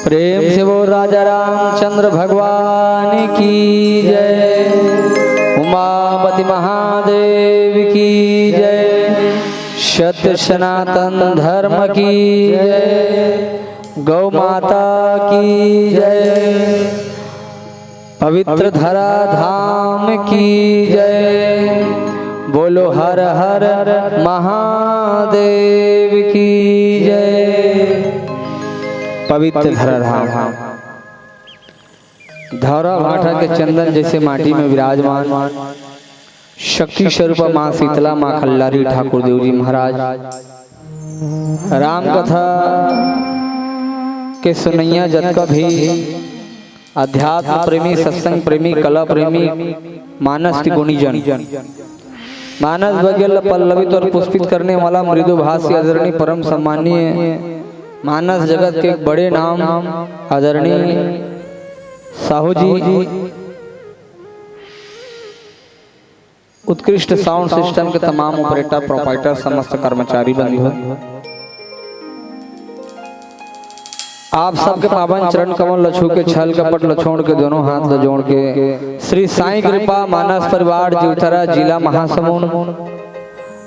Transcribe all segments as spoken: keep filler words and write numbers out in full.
प्रेम से बोल राजा रामचंद्र भगवान की जय, उमापति महादेव की जय, सत्य सनातन धर्म की जय, गौ माता की जय, पवित्र धरा धाम की जय। बोलो हर हर महादेव की जय। पवित्र धरा धाम। धौरा भाठा के चंदन जैसे माटी में विराजमान शक्ति स्वरूपा माँ शीतला, माँ खल्लारी ठाकुर देव जी महाराज, राम कथा के सुनैया जतका भी अध्यात्म प्रेमी, सत्संग प्रेमी, कला प्रेमी, मानस के गुणीजन, मानस बगिया ल पल्लवित और पुष्पित करने वाला मृदुभाषी आदरणीय परम सम्मानीय मानस जगत के एक बड़े नाम आदरणीय साहू जी, उत्कृष्ट साउंड सिस्टम के तमाम ऑपरेटर, प्रोपराइटर, समस्त कर्मचारी बंधु, आप सबके पावन चरण कमल ल छू के, छल कपट ल छोड़ के, दोनों हाथ ल जोड़ के श्री साईं कृपा मानस परिवार, जीवथरा, जिला महासमुंद,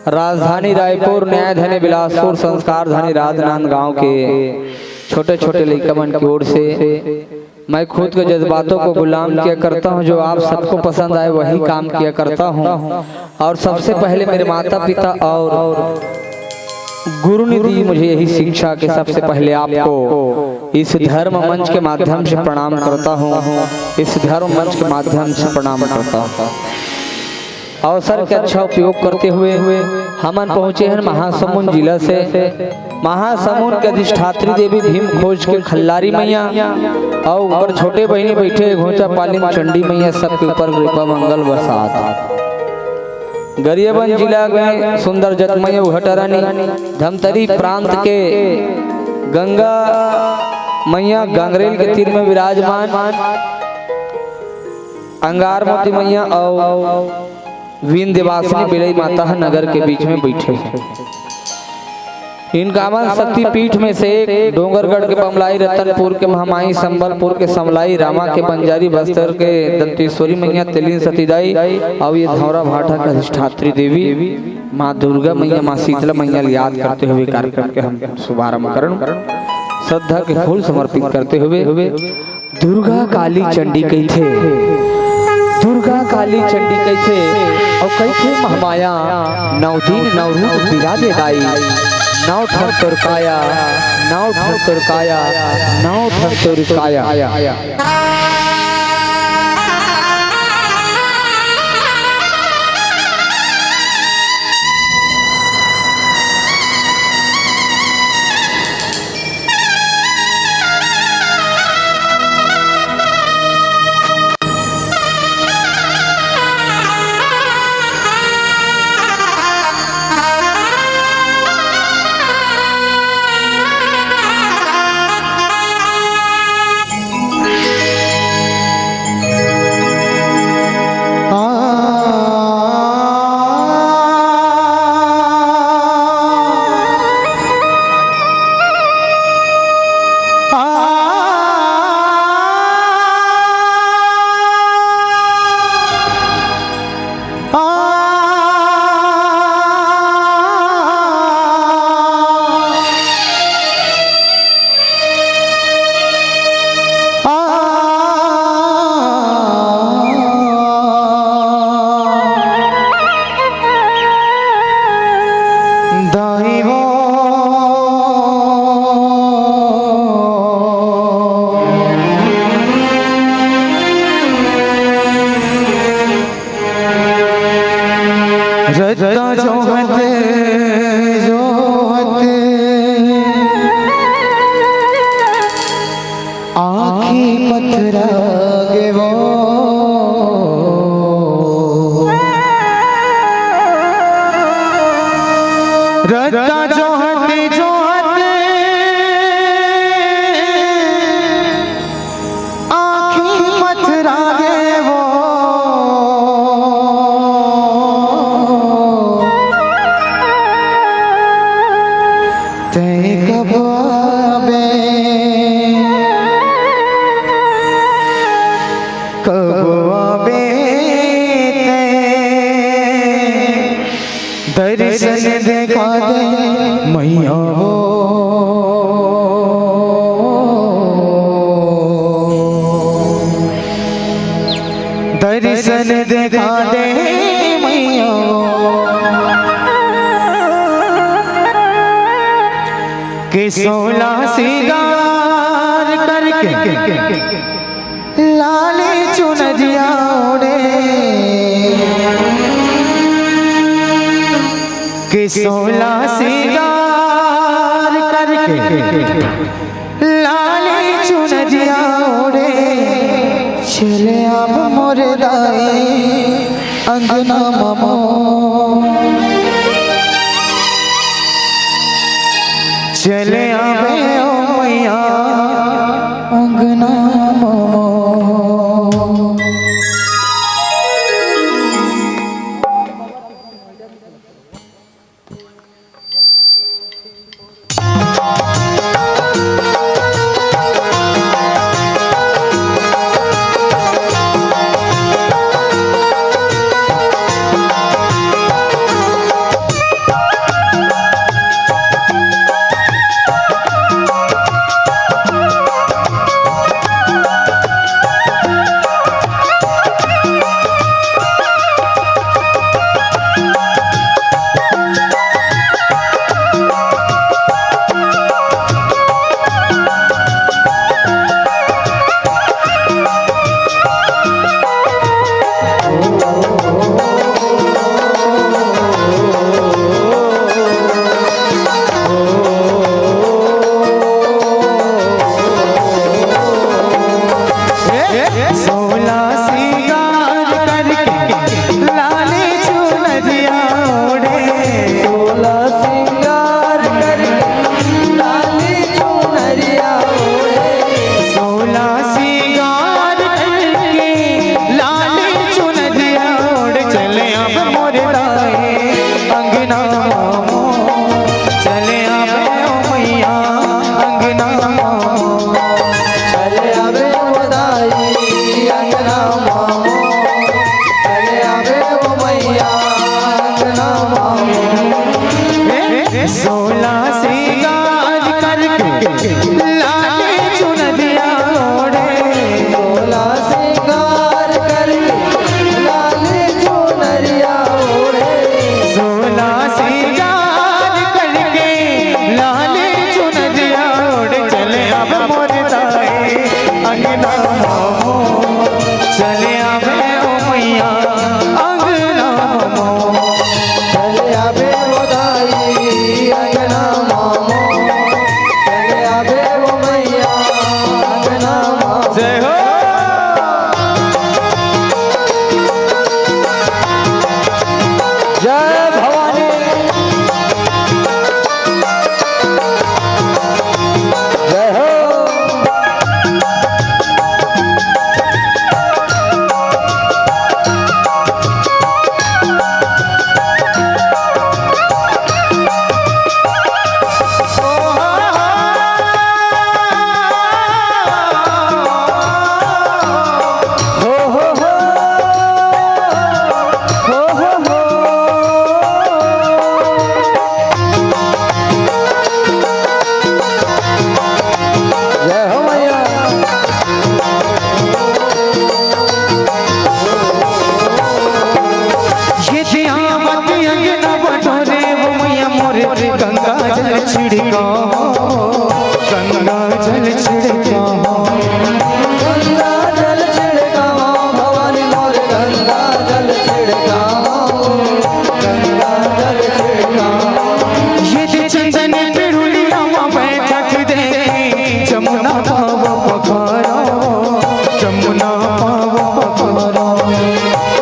राजधानी रायपुर, न्याय धनी बिलासपुर, संस्कार धनी राजनांदगांव के छोटे छोटे लइका मन की ओर से मैं खुद के जज्बातों को गुलाम किया करता हूँ, जो आप सबको पसंद आए वही काम किया करता हूँ। और सबसे पहले मेरे माता पिता और गुरु ने दी मुझे यही शिक्षा कि सबसे पहले आपको इस धर्म मंच के माध्यम से प्रणाम करता हूँ, इस धर्म मंच के माध्यम से प्रणाम करता हूँ। अवसर के अच्छा उपयोग करते हुए हमन पहुंचे हैं महासमुंद जिला से। महासमुंद के अधिष्ठात्री देवी भीम खोज के खल्लारी मैया अउ ओकर छोटे बहिनी बैठे घोंचा पालिन चंडी मैया, सबके ऊपर कृपा मंगल बरसात। गरियाबंद जिला में सुंदर जतमैया उहटा रानी, धमतरी प्रांत के गंगा मैया गंगरेल के तीर में विराजमान, अंगार मोती मैया अउ विंध्यवासिनी बिलई माता ह नगर के बीच में बइठे हे। इनका मन शक्तिपीठ में से एक डोंगरगढ़ के बमलाई, रतनपुर के महामाई, संबलपुर के समलाई, रामा के बंजारी, बस्तर के दंतेश्वरी मैया, तेलिन सतीदाई, अउ ये धौरा भाटा के अधिष्ठात्री देवी माँ दुर्गा मैया, माँ शीतला मैया ल याद करते हुए कार्यक्रम के हम शुभारंभ करन। श्रद्धा के फूल समर्पित करते हुए दुर्गा काली चंडी कहिथे, दुर्गा काली चंडी कहिथे, अउ कहिथे महामाया नौ दिन नौ रूप बिराजे दाई, नौ ठन तोर काया, नौ ठन तोर काया, नौ ठन तोर काया। रद्दा जोहत, जोहत, आँखी पथरा गे वो। रद्दा जोहत, जोहत, आँखी पथरा गे वो। तैं कब आबे, कब आबे तैं? दर्शन देखा दे मैया वो, दर्शन देखा दे मैया वो। के सोला सिंगार करके लाली चुनरिया ओढ़े, के सोला सिंगार करके लाली चुनरिया ओढ़े, चले आब मोर दाई अंगना ममो। चले आबे ओ मैया अंगना ममो। सोला सिंगार करके लाली चुनरिया ओढ़े। सोला सिंगार करके लाली चुनरिया ओढ़े। सोला सिंगार करके लाली चुनरिया ओढ़े। चले अब मोर दाई अंगना मामो। चले आवे ओ मैया अंगना मामो। चले आवे ओ दाई अंगना मामो। चले आवे ओ मैया अंगना मामो। जय हो। जय भवानी। जय हो। जय हो मैया। ये दियावत अंगना बटोरे वो मैया मोरे, गंगा जल छिड़का, गंगा जल छिड़का। गंगा जल छिड़का भवानी मोरे, गंगा जल छिड़का। ये दे चंदन पिड़ुलिया मा बैठक देखी, जमुना पाव पखारा, जमुना पाव पखारा।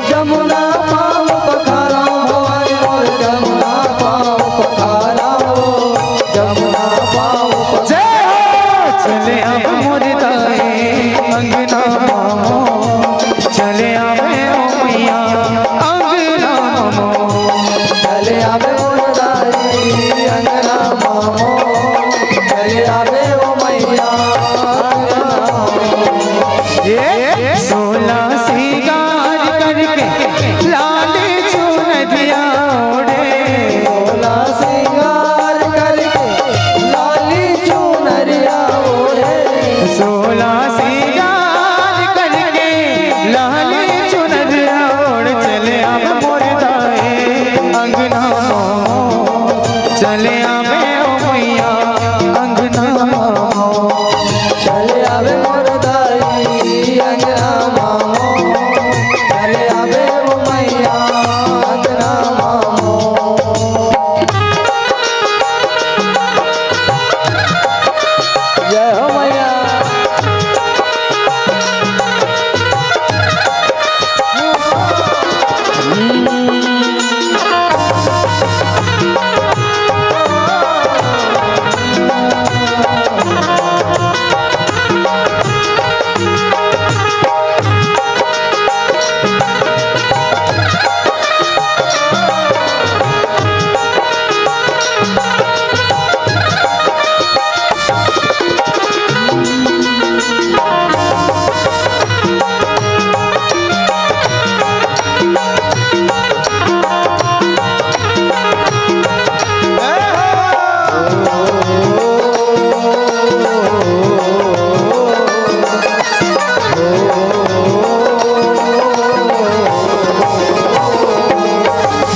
जमुना पाव पखारा, भवानी मोर जमुना पाव पखारा, जमुना पाव पखारा। जय हो। चले अब मोर दाई अंगना मामो, चले आवे ओ मैया अंगना मामो। चले आवे ओ दाई अंगना मामो। चले आवे ओ मैया अंगना मामो। ये सोला सिंगार करके लाली चुनरिया ओढ़े। सोला सिंगार करके लाली चुनरिया ओढ़े। सोला सिंगार करके लाली चुनरिया ओढ़, चले आवे मोर दाई अंगना मामो। चले आवे ओ मैया अंगना मामो। चले आवे मोर दाई अंगना मामो। चले आवे ओ मैया अंगना मामो। जय हो मैया।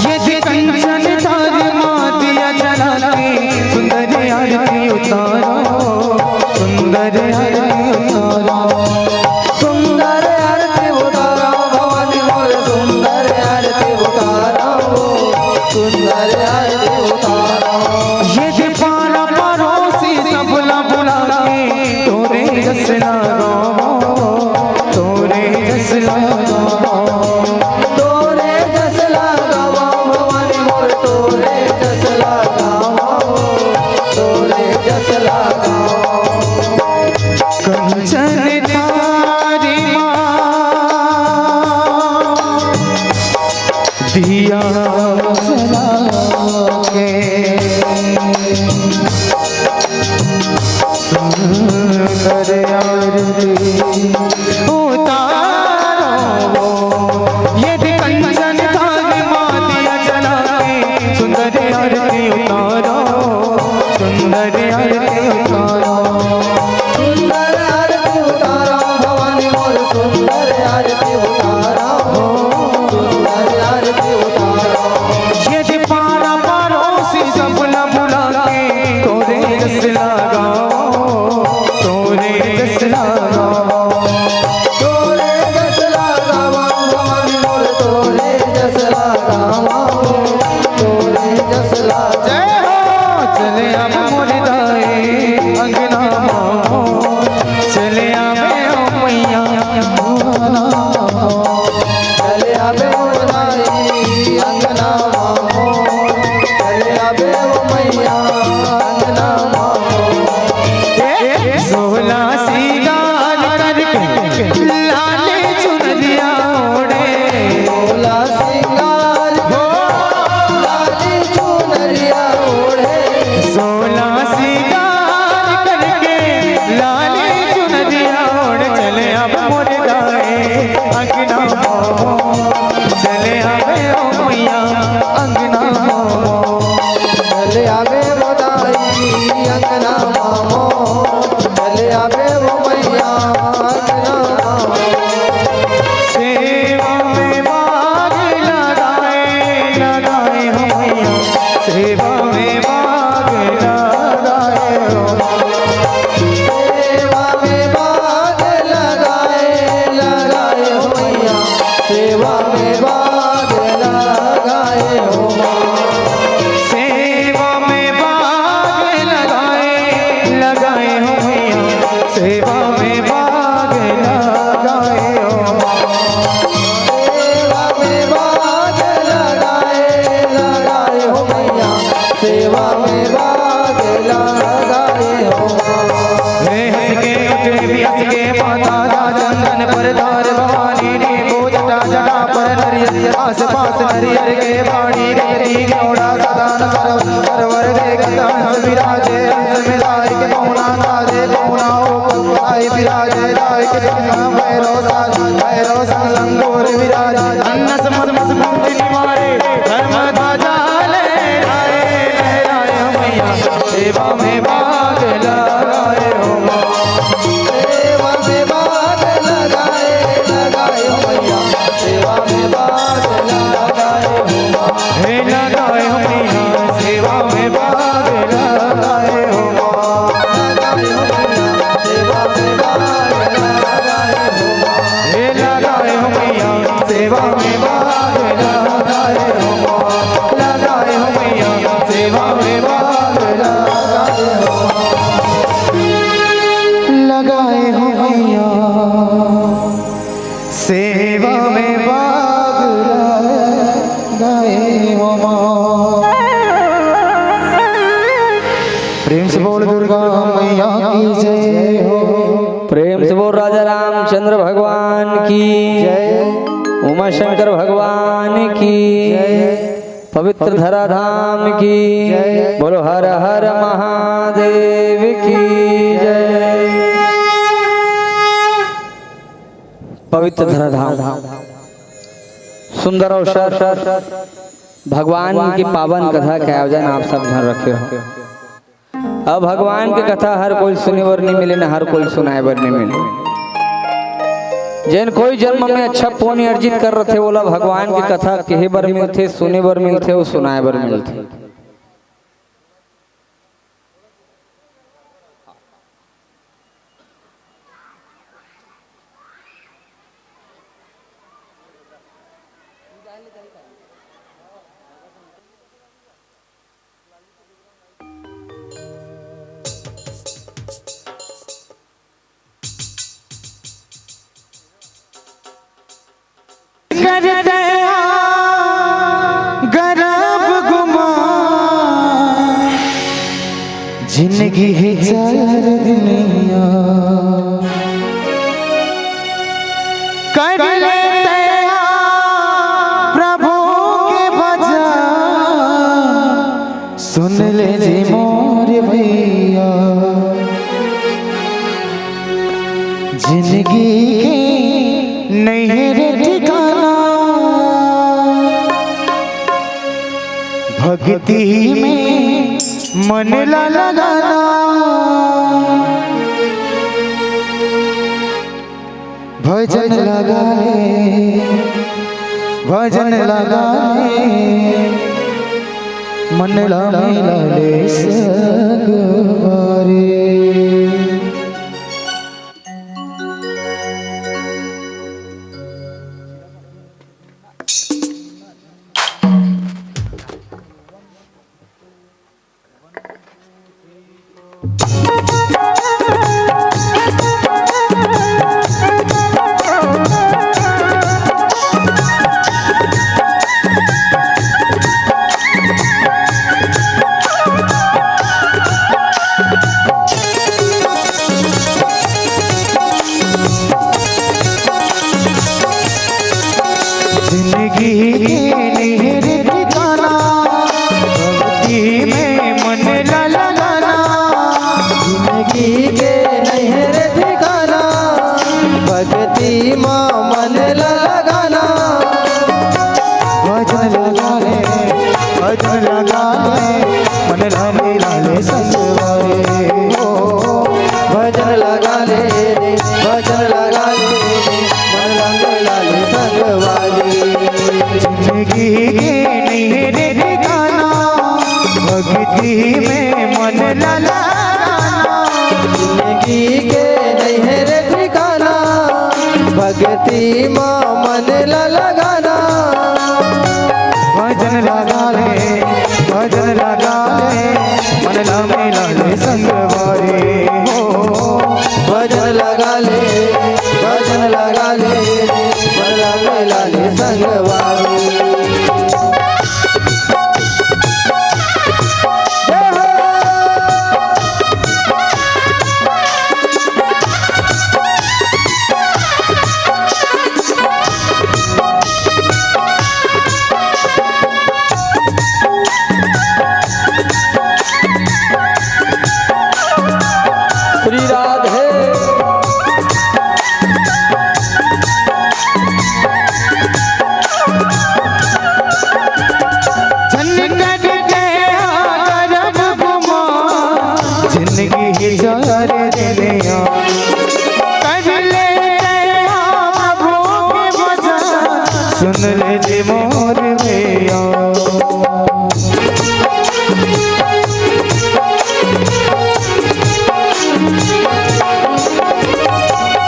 यदि कंचन थारी मा दिया जला के, सुंदर आरती उतारो, सुंदर आरती उतारो। सुंदर आरती उतारो भवानी मोर, सुंदर आरती उतारो, सुंदर आरती उतारो। ये जे पारा परोसी सबला बुला के, तोरे जस लगावो, तोरे जस लगावो। तोरे जस लगावो भवानी मोर, तोरे जस लगावो, तोरे जस लगावो। कंचन थारी मा दिया जला के, सुंदर आरती उतारो। यदि कंचन थारी मा दिया जला के, सुंदर आरती उतारो। लगावा। तोरे जस लगावा भवानी मोर, तोरे जस लगावा, तोरे जस लगावा। जय हो। चले आवे मोर दाई अंगना मा मोर, चले आवे ओ मैया अंगना मा मोर। चले आवे मोर दाई अंगना मा मोर, चले आवे ओ मैया अंगना मा मोर। ए, सोला सिंगार करके लाल चुनरिया ओढ़े। सोला सिंगार हो। लाल चुनरिया ओढ़े। सोला सिंगार करके लाल चुनरिया ओढ़ चले आवे मोर दाई अंगना मा मोर, चले आवे ओ मैया अंगना मा मोर। चले आवे ओ दाई अंगना मा मोर, चले आवे ओ मैया अंगना मा मोर। सेवा में भाग लगाए, लगाए हो मैया, सेवा में भाग लगाए हो। सेवा में भाग लगाए, लगाए हो मैया, सेवा में भाग लगाए हो माँ। सेवा में भाग लगाए, लगाए हो मैया, सेवा में भाग लगाए हो माँ। सेवा में भाग लगाए, लगाए हो मैया, सेवा में भाग लगाए हो। हे हंस के उठे भी हंस के माता दा चंदन पर धार भवानी रे, को जटा जटा पर नरियर, आस पास नरियर के बाणी, गगरी गौड़ा सदान सरव-, सरवर देखत हंस विराजे, हंस मिलाए के पौना साजे, पौना ऊपर आई विराजे, राय के संग भैरव साज, भैरव संग लंगोर विराज, अन्न समर मस मुक्ति निवारे, धर्म ध्वजा लहराए, लहराए हो मैया, सेवा में भाग लगाए हो माँ। सेवा में भाग लगाए, लगाए हो मैया, सेवा में भाग लगाए हो माँ। हे लगाए हो मैया, सेवा में भाग लगाए हो माँ। लगाए हो मैया, सेवा में भाग लगाए हो माँ। हे लगाए हो मैया, सेवा में भाग लगाए हो माँ। लगाए हो मैया, सेवा में भाग लगाए हो माँ। लगाए हो मैया, सेवा में भाग लगाए हो माँ। प्रेम से बोल दुर्गा मैया की जय हो। प्रेम से बोल राजा रामचंद्र भगवान की जय। उमा शंकर भगवान की जय। पवित्र धरा धाम की जय। बोलो हर हर महादेव की जय। पवित्र धरा धाम सुंदर अवसर, भगवान की पावन कथा के आयोजन आप सब झन रखे हो। अब भगवान के कथा हर कोई सुने बर नहीं मिले, न हर कोई सुनाए बर नहीं मिले। जेन कोई जन्म में अच्छा पुण्य अर्जित कर रथे, ओला भगवान के कथा कहे बर मिलथे, सुने बर मिलथे, अउ सुनाए बर मिलथे। करते आ गरब गुमान, जिंदगी है चार दुनिया। कर लेते आ प्रभु के भजन, सुन ले जी मोर भैया, जिंदगी के नैहर ठिकाना, भक्ति में मन ला लगाना। भजन लगा ले, भजन लगा ले, मन ला मिला ले सगवारी। भक्ति मा मन ला लगाना। भजन लगा ले, भजन लगा ले, मन ला मिला ले संगवारी हो। भजन लगा ले, भजन लगा ले, मन ला मिला ले संगवारी। श्री राधे। झन कर दया करब गुमान, जिंदगी ही चार दिनिया। कर ले दया प्रभु के भजन, सुन ले जे मोर भैया।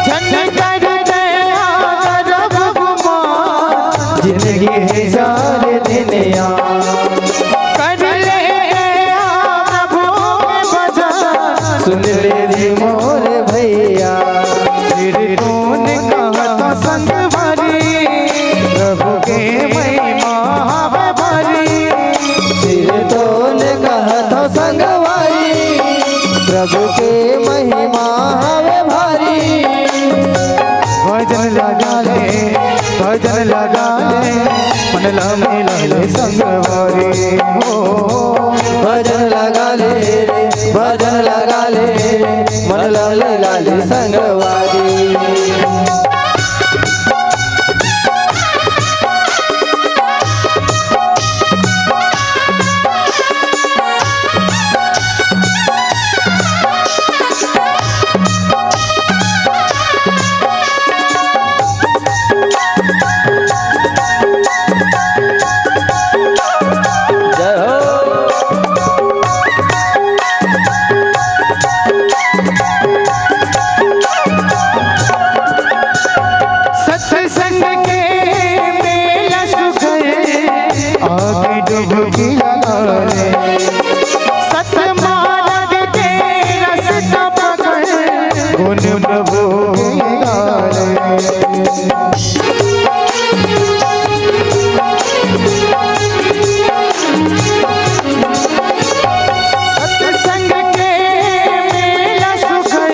झन कर दया करब गुमान, जिंदगी है चार दिनिया। कर ले दया प्रभु के भजन, सुन ले रे मोर भैया। सिर तोन कहत संगवारी, प्रभु के महिमा हवे भारी। सिर तोन कहत संगवारी, प्रभु के महिमा हवे भारी। भजन लगा ले, भजन लगा ले, मन ला मिला ले संगवारी हो। भजन लगा ले रे, भजन लगा ले, मन ला मिला ले संगवारी। जय हो। सत्संग के मेला सुख है, आके डुबकी लगा ले। सतमार्ग के रस्ता पकड़, गुण प्रभु के गाले। सत्संग के मेला सुख है,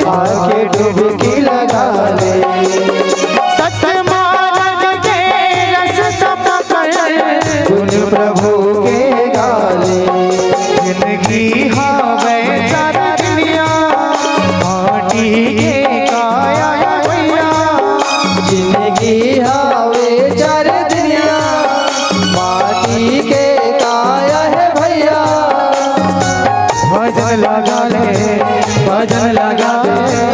आके डुबकी लगा ले। सतमार्ग के रस्ता पकड़, गुण प्रभु के गाले। जिंदगी हावे चार दिनिया, माटी के काया है भैया। जिंदगी हावे चार दिनिया, माटी के काया है भैया। भजन लगा ले, भजन लगा ले,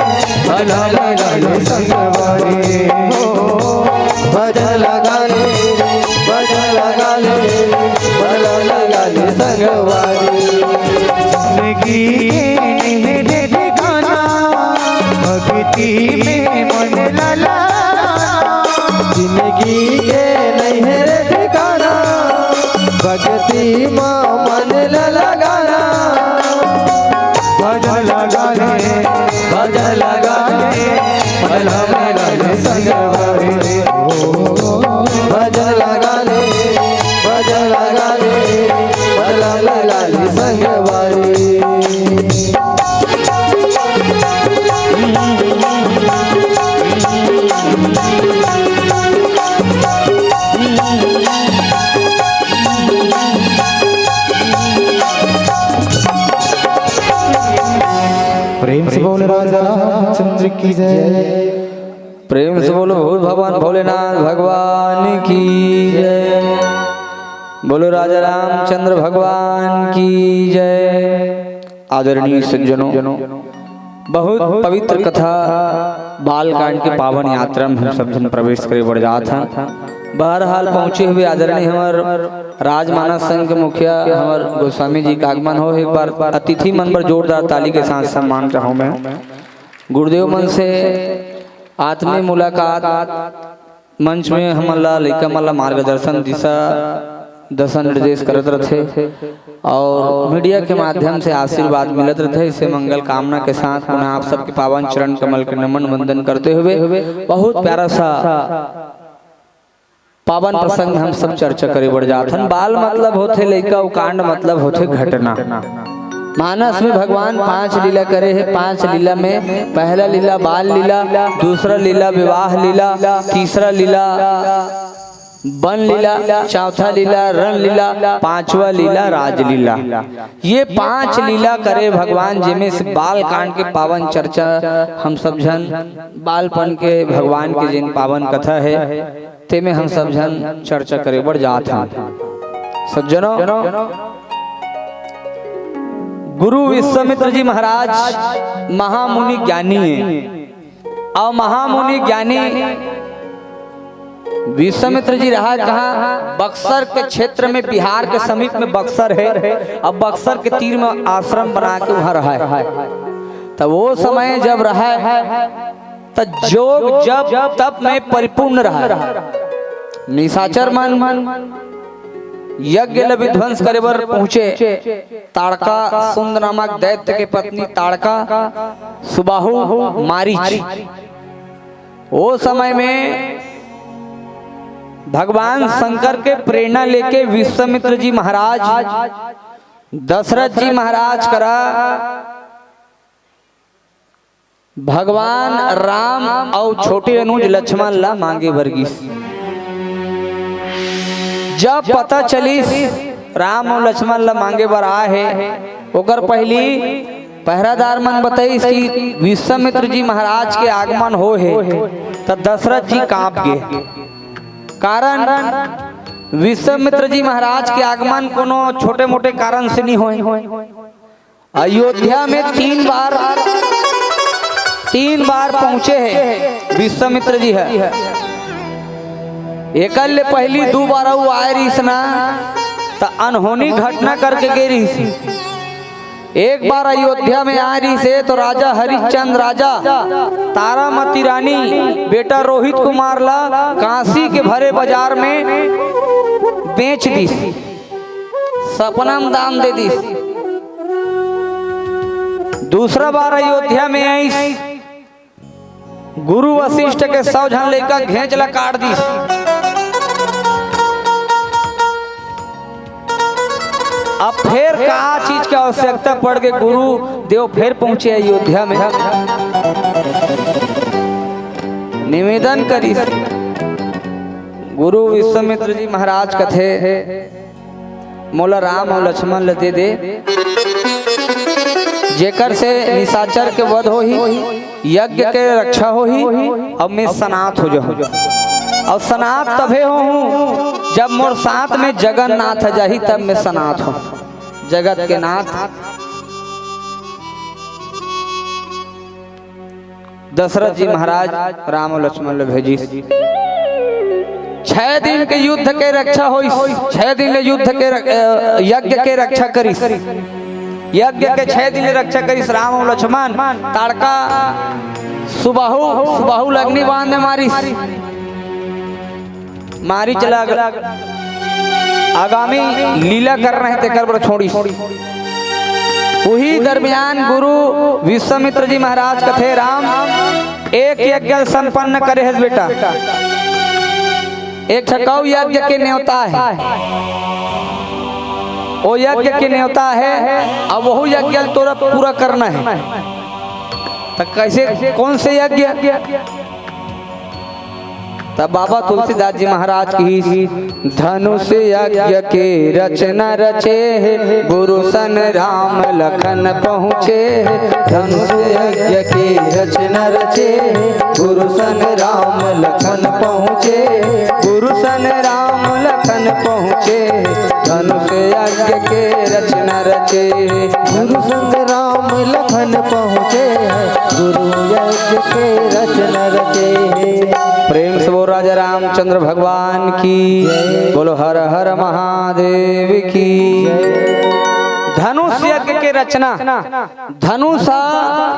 भला लगा ले संगवारी हो। भजन लगा ले, भजन लगा ले, भला लगा ले संगवारी। जिंदगी के नहीं रे ठिकाना, भक्ति में मन लगा। जिंदगी के नहीं रे ठिकाना, भक्ति मा मन ला लगाना। भजन लगा ले, भजन लगा ले, भला लगा ले संगवारी। भजन लगा ले, भजन लगा ले, भला लगा ले संगवारी। प्रेम से बोल राजा रामचंद्र की जय। प्रेम से बोलो भूत भगवान भोलेनाथ भगवान की जय। बोलो राजा रामचंद्र भगवान की जय। आदरणीय सज्जनों, बहुत पवित्र कथा बाल कांड के पावन यात्रा में हम सब झन प्रवेश करे बर जात हन। बहरहाल पहुंचे हुए आदरणीय हमर राजमानस संघ के मुखिया हमर गोस्वामी जी का आगमन हो, एक बार अतिथि मन बर जोरदार ताली के साथ सम्मान चाहूं मैं। गुरुदेव मन से आत्मीय मुलाकात मंच में हमन ला, लइका मन ला मार्गदर्शन, दिशा दशा निर्देश करत रथे और मीडिया के माध्यम से आशीर्वाद मिलत रथे। इसे मंगल कामना के साथ पुनः आप सबके पावन चरण कमल के नमन वंदन करते हुए बहुत प्यारा सा पावन प्रसंग में हम सब चर्चा करे बर जात हन। बाल मतलब होथे लइका, अउ कांड मतलब होथे घटना। मानस में भगवान पांच लीला करे हे। पांच लीला में पहला लीला बाल लीला, दूसरा लीला विवाह लीला, तीसरा लीला वन लीला, चौथा लीला रण लीला, पांचवा लीला राजलीला। ये पांच लीला करे भगवान, जेमे से बाल कांड के पावन चर्चा हम सब झन, बालपन के भगवान के जेन पावन कथा हे, तेमे हम सब झन चर्चा करे बर जात हन। सज्जनों, गुरु विश्वामित्र जी महाराज महामुनि ज्ञानी हे। अउ महामुनि ज्ञानी विश्वामित्र जी रहा कहाँ? बक्सर के क्षेत्र में, बिहार के समीप में बक्सर हे। अब बक्सर के तीर में आश्रम बना के वहाँ रहा हे। तब वो समय जब रहा हे, त जोग जप तप में परिपूर्ण रहा। निशाचर मन यज्ञ ल विध्वंस करे बर पहुंचे। ताड़का सुंद नामक दैत्य के पत्नी ताड़का सुबाहु मारीच। ओ समय में भगवान शंकर के प्रेरणा लेके विश्वामित्र जी महाराज दशरथ जी महाराज करा भगवान राम अउ छोटे अनुज लक्ष्मण ला मांगे बर गिस। जब पता चलिस राम अउ लक्ष्मण ला मांगे बर आए हे, ओकर पहिली पहरादार मन बताइस कि विश्वामित्र जी महाराज के आगमन हो हे, त दशरथ जी कांप गे। कारण विश्वामित्र जी महाराज के आगमन कोनो छोटे मोटे कारण से नहीं होय। अयोध्या में तीन बार, तीन बार पहुंचे हे विश्वामित्र जी हे। एकर ले पहिली दू बार अउ आए रहिस ना, त अनहोनी घटना करके गे रहिस। एक बार अयोध्या में आए रहिस हे, तो राजा हरिश्चंद्र राजा, तारामती रानी, बेटा रोहित कुमार ला काशी के भरे बाजार में बेच दिस। सपना में दान दे दिस। दूसरा बार अयोध्या में आइस, गुरु वशिष्ठ के सौ झन लइका घेंच ला काट दिस। अब फेर का चीज के आवश्यकता पड़ गे, गुरु देव फेर पहुंचे अयोध्या में, निवेदन करिस। गुरु विश्वामित्र जी महाराज कथे, मोला राम अउ लक्ष्मण ल दे दे, जेकर से निशाचर के वध होही, यज्ञ के रक्षा होही, अउ मैं सनाथ हो जाहूं। अउ सनाथ तभे होहूं, जब मोर साथ में जगन्नाथ जाही, तब मैं सनाथ होहूं। जगत के नाथ दशरथ जी महाराज राम अउ लक्ष्मण ल भेजिस। छह दिन के युद्ध के रक्षा होइस, छह दिन ले युद्ध के र-, अ, यज्ञ के रक्षा करिस। यज्ञ के छह दिन ले रक्षा करिस राम अउ लक्ष्मण। ताड़का सुबाहु, सुबाहु ल अग्नि बाण में मारिस। मारीच ला आगामी लीला करना हे, तेकर बर छोड़िस। उही दरमियान गुरु विश्वामित्र जी महाराज कथे, राम, एक यज्ञ संपन्न करे हस बेटा, एक ठकऊ यज्ञ के न्योता हे, ओ यज्ञ के न्योता हे, अब वहू यज्ञ तोला पूरा करना हे। त कैसे, कौन से यज्ञ? तब बाबा तुलसीदास जी महाराज कहिस, धनुष यज्ञ के रचना रचे हे, गुरु सन राम लखन पहुँचे हे। धनुष यज्ञ के रचना रचे हे, गुरु सन राम लखन पहुँचे हे। गुरु सन राम लखन पहुँचे हे, धनुष यज्ञ के रचना रचे हे। गुरु सन राम लखन पहुँचे हे, गुरु यज्ञ के रचना रचे हे। प्रेम से बोल राजा रामचंद्र भगवान की, बोलो हर हर महादेव की। धनुष यज्ञ के रचना, धनुष ह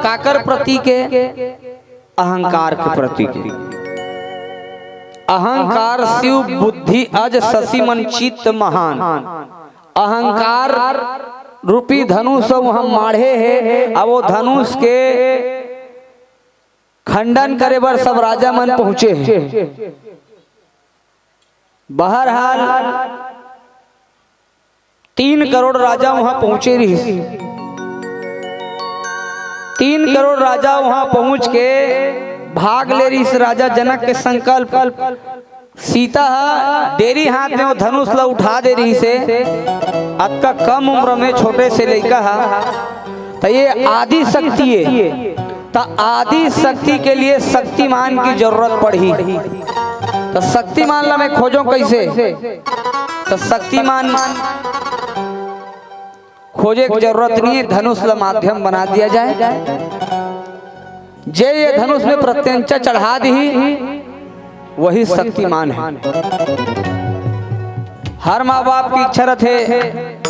काकर प्रतीक हे? अहंकार के प्रतीक हे। अहंकार शिव बुद्धि अज शशि मन चित्त महान। अहंकार रूपी धनुष ह उहाँ माढ़े हे। अब वो धनुष के खंडन करे बर सब राजा मन पहुंचे हे। बहरहाल तीन करोड़ राजा उहाँ पहुंचे रहिस। तीन करोड़ राजा उहाँ पहुंच के भाग ले रहिस। राजा जनक के संकल्प, सीता ह डेरी हाथ में वो धनुष ला उठा दे रहिस हे। अतका कम उम्र में छोटे से लइका ह, त ये आदि शक्ति हे। त आदि शक्ति के लिए शक्तिमान की जरूरत पड़ही। त शक्तिमान ला मैं खोजों कैसे? त शक्तिमान खोजे के जरूरत नहीं हे, धनुष ला माध्यम बना दिया जाए। जे ये धनुष में प्रत्यंचा चढ़ा दिही, वही शक्तिमान हे। हर माँ बाप की इच्छा रथे,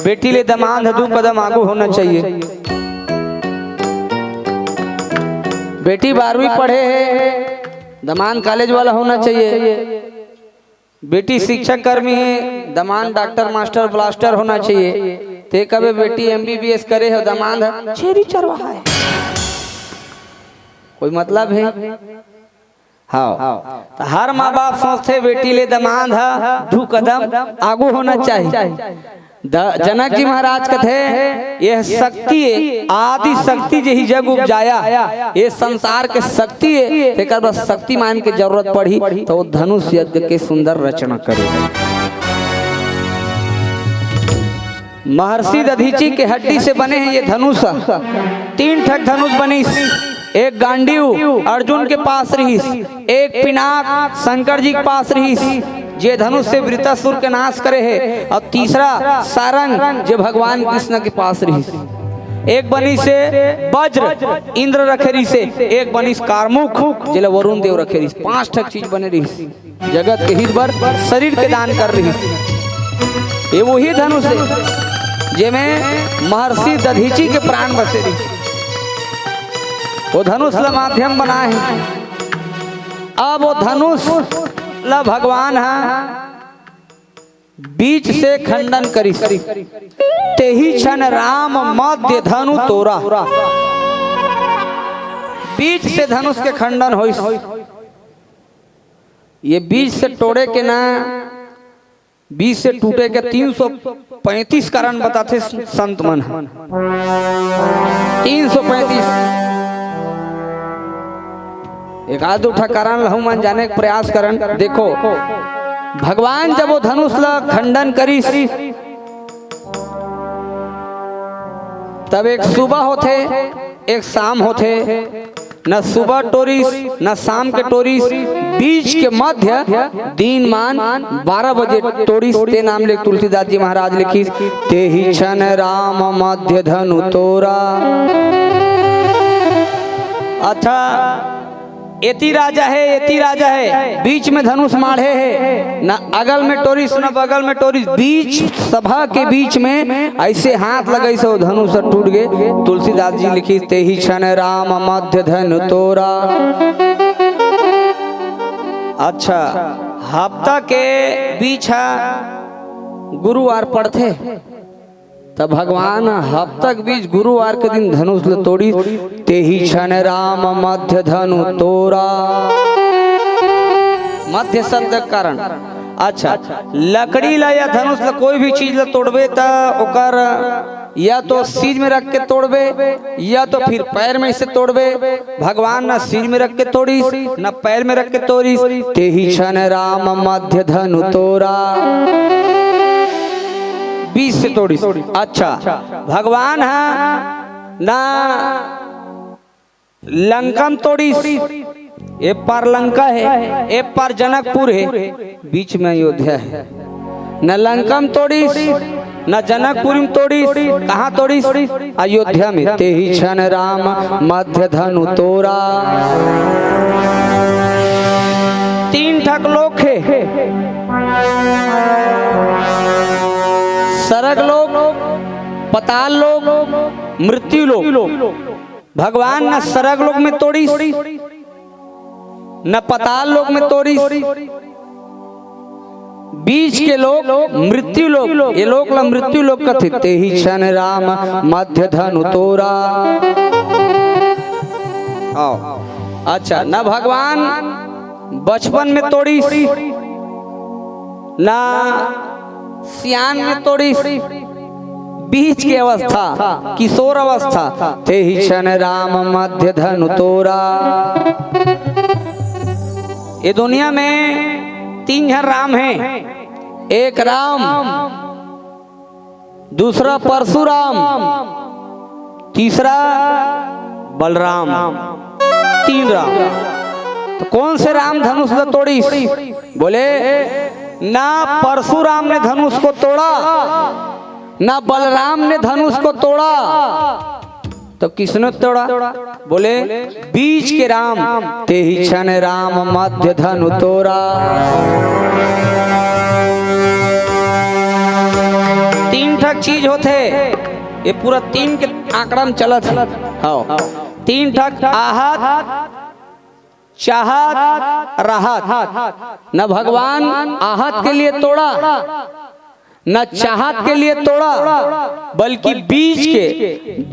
बेटी ले दमांद ह दू कदम आगू होना चाहिए। बेटी बारहवीं पढ़े हे, दमांद कॉलेज वाला होना चाहिए। बेटी शिक्षक कर्मी हे, दमांद डॉक्टर, मास्टर, ब्लास्टर होना चाहिए। ते कबे बेटी एमबीबीएस करे हे, दमांद ह छेरी चरवाहा हे। कोई मतलब हे? हाँ। त हर माँ बाप सोचथे बेटी ले दमांद ह दू कदम आगू होना चाहिए। द-, जनक जी महाराज कथे, ये शक्ति हे, आदि शक्ति जेही जग उपजाया, ये संसार के शक्ति हे, तेकर बर शक्तिमान के जरूरत पड़ही, त वो धनुष यज्ञ के सुंदर रचना करे। महर्षि दधीचि के हड्डी से बने हे ये धनुष। तीन ठक धनुष बनिस, एक गांडीव अर्जुन के पास रहिस, एक पिनाक शंकर जी के पास रहिस, जे धनुष से वृत्रासुर के नाश करे हे, अउ तीसरा सारंग, जे भगवान कृष्ण के पास रहिस। एक बनिस हे वज्र, इंद्र रखे रहिस हे, एक बनिस कारमुख, जेला वरुण देव रखे रहिस। पांच ठक चीज बने रहिस जगत के हित बर, शरीर के दान करे रहिस। ये वही धनुष हे, जेमे महर्षि दधीचि के प्राण बसे रहिस। वो धनुष ला माध्यम बनाए हे। अब वो धनुष ला भगवान ह बीच से खंडन करिस, तेही क्षण राम मध्य धनु तोरा। बीच से धनुष के खंडन होइस। ये बीच से टोड़े के ना, बीच से टूटे के तीन सौ पैंतीस कारण बताथे संत मन ह। तीन सौ पैंतीस। एक आध दू ठा कारण लहू मन जाने के प्रयास करन। देखो, भगवान जब वो धनुष ला खंडन करिस, तब एक सुबह होथे, एक शाम होथे। न सुबह टोरिस, न शाम के टोरिस, बीच के मध्य दिन मान बारह बजे टोरिस। ते नाम ले तुलसीदास जी महाराज लिखिस, तेही क्षण राम मध्य धनु तोरा। अच्छा, एती राजा हे, एती राजा हे, बीच में धनुष माढ़े हे, न अगल में टोरिस, न बगल में टोरिस, बीच, सभा के बीच में ऐसे हाथ लगाइस अउ धनुष टूट गे। तुलसीदास जी लिखिस, तेही क्षण राम मध्य धनु तोरा। अच्छा, हफ्ता के बीच ह गुरुवार पड़थे, त भगवान ह हफ्ता के बीच गुरुवार के दिन धनुष ल तोड़िस, तेही क्षण राम मध्य धनु तोरा। मध्य शब्द के कारण, अच्छा, लकड़ी ला या धनुष ला, कोई भी चीज ला तोड़बे त ओकर या तो सीज में रख के तोड़बे, या तो फिर पैर में से तोड़बे। भगवान न सीज में रख के तोड़िस, न पैर में रख के तोड़िस, तेही क्षण राम मध्य धनु तोरा। बीच से तोड़िस। अच्छा, भगवान ह ना लंका म तोड़िस, ए पार लंका हे, ए पार जनकपुर हे, बीच में अयोध्या हे। न लंका म तोड़िस, न जनकपुर म तोड़िस, कहाँ तोड़िस? अयोध्या में। तेही क्षण राम मध्य धनु तोरा। तीन ठक लोक हे, सरग लोक, पताल लोक, मृत्यु लोक। भगवान न सरग लोक में तोड़िस, न पताल लोक में तोड़िस, बीच के लोक मृत्यु लोक, ये लोक ला मृत्यु लोक कथे, तेही क्षण राम मध्य धनु तोड़ा। आओ, अच्छा, न भगवान बचपन में तोड़िस, ना सियान में तोड़िस, बीच के अवस्था, किशोर अवस्था, तेही क्षण राम मध्य धनु तोड़ा। ये दुनिया में तीन झन राम हे, एक राम, दूसरा परशुराम, तीसरा बलराम, तीन राम। तो कौन से राम धनुष ला तोड़िस? बोले, ना परशुराम ने धनुष को तोड़ा, ना बलराम ने धनुष को तोड़ा, तो किसने तोड़ा? बोले, बीच के राम, तेही क्षण राम मध्य धनु तोड़ा। तीन ठक चीज होथे, ये पूरा तीन के आंकड़ा में चलत हे। हाँ, तीन ठक आहत, चाहत, रहत। न भगवान आहत के लिए तोड़ा, न चाहत के लिए तोड़ा, बल्कि बीच के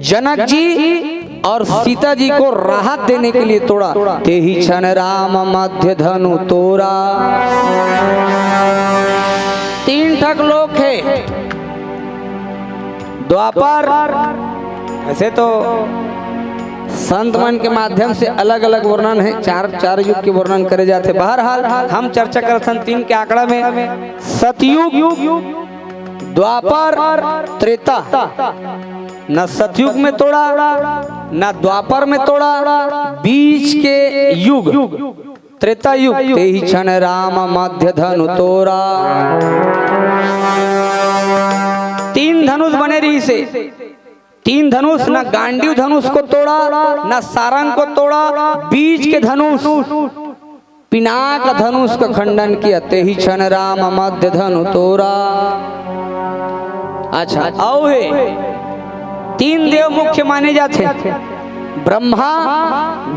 जनक जी और सीता जी को राहत देने के लिए तोड़ा। तेही क्षण राम मध्य धनु तोड़ा। तीन ठक लोक हे, द्वापर, ऐसे तो संत मन के माध्यम से अलग-अलग वर्णन हे, चार, चार युग के वर्णन करे जाथे। बहरहाल, हम चर्चा करथन तीन के आंकड़ा में, सतयुग, द्वापर, त्रेता। न सतयुग में तोड़ा, न द्वापर में तोड़ा, बीच के युग, त्रेता युग, तेही क्षण राम मध्य धनु तोड़ा। तीन धनुष बने रहिसे, तीन धनुष, न गांडीव धनुष को तोड़ा, न सारंग को तोड़ा, बीच के धनुष, पिनाक धनुष का खंडन किया, तेही क्षण राम मध्य धनु तोड़ा। अच्छा, अउ हे, तीन देव मुख्य माने जाथे, ब्रह्मा,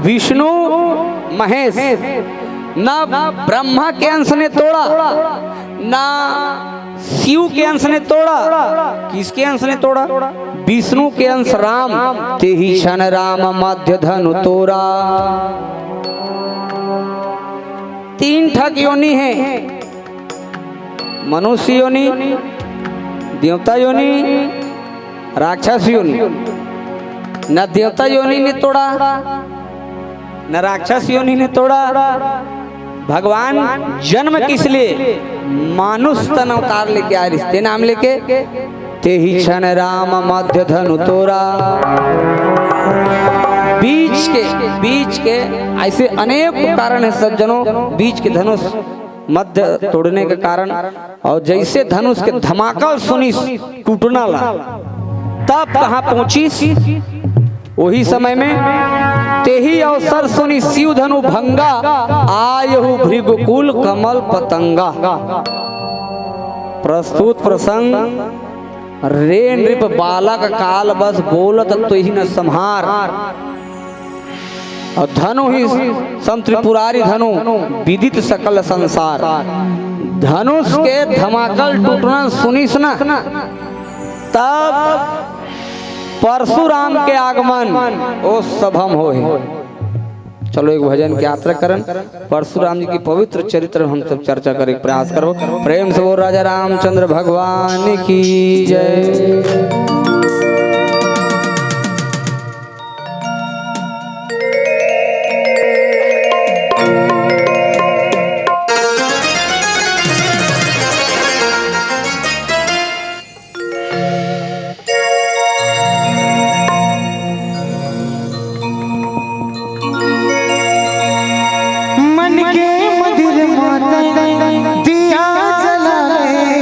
विष्णु, महेश। न ब्रह्मा के अंश ने तोड़ा, न शिव के अंश ने तोड़ा। किसके अंश ने तोड़ा? विष्णु के अंश राम, तेही क्षण राम मध्य धनु तोड़ा। तीन ठक योनि हे, मनुष्य योनि, देवता योनि, राक्षस योनि। न देवता योनि ने तोड़ा, न राक्षस योनि ने तोड़ा। भगवान जन्म किस लिए? मानुष तन अवतार लेके आए रिहिस, ते नाम लेके, तेही क्षण राम मध्य धनु तोड़ा। बीच के, बीच के ऐसे अनेक कारण हे सज्जनों, बीच के धनुष मध्य तोड़ने के कारण। और जैसे धनुष के धमाका सुनिस टूटना ला, तब कहाँ पहुंचिस? वही समय में, तेही अवसर सुनि शिव धनु भंगा, आयहु भृगुकुल कमल पतंगा। प्रस्तुत प्रसंग, रे नृप बालक काल बस, बोलत तोहि न सम्हार। और धनु ही सम त्रिपुरारी धनु, विदित सकल संसार। धनुष के धमाकल टूटना सुनिस न, तब परशुराम के आगमन ओ सभम होहे। चलो, एक भजन के यात्रा करन, परशुराम जी के पवित्र चरित्र हम सब चर्चा करे के प्रयास करबो। प्रेम से बोल राजा रामचंद्र भगवान की जय। मन के मंदिर माता दिया जला ले,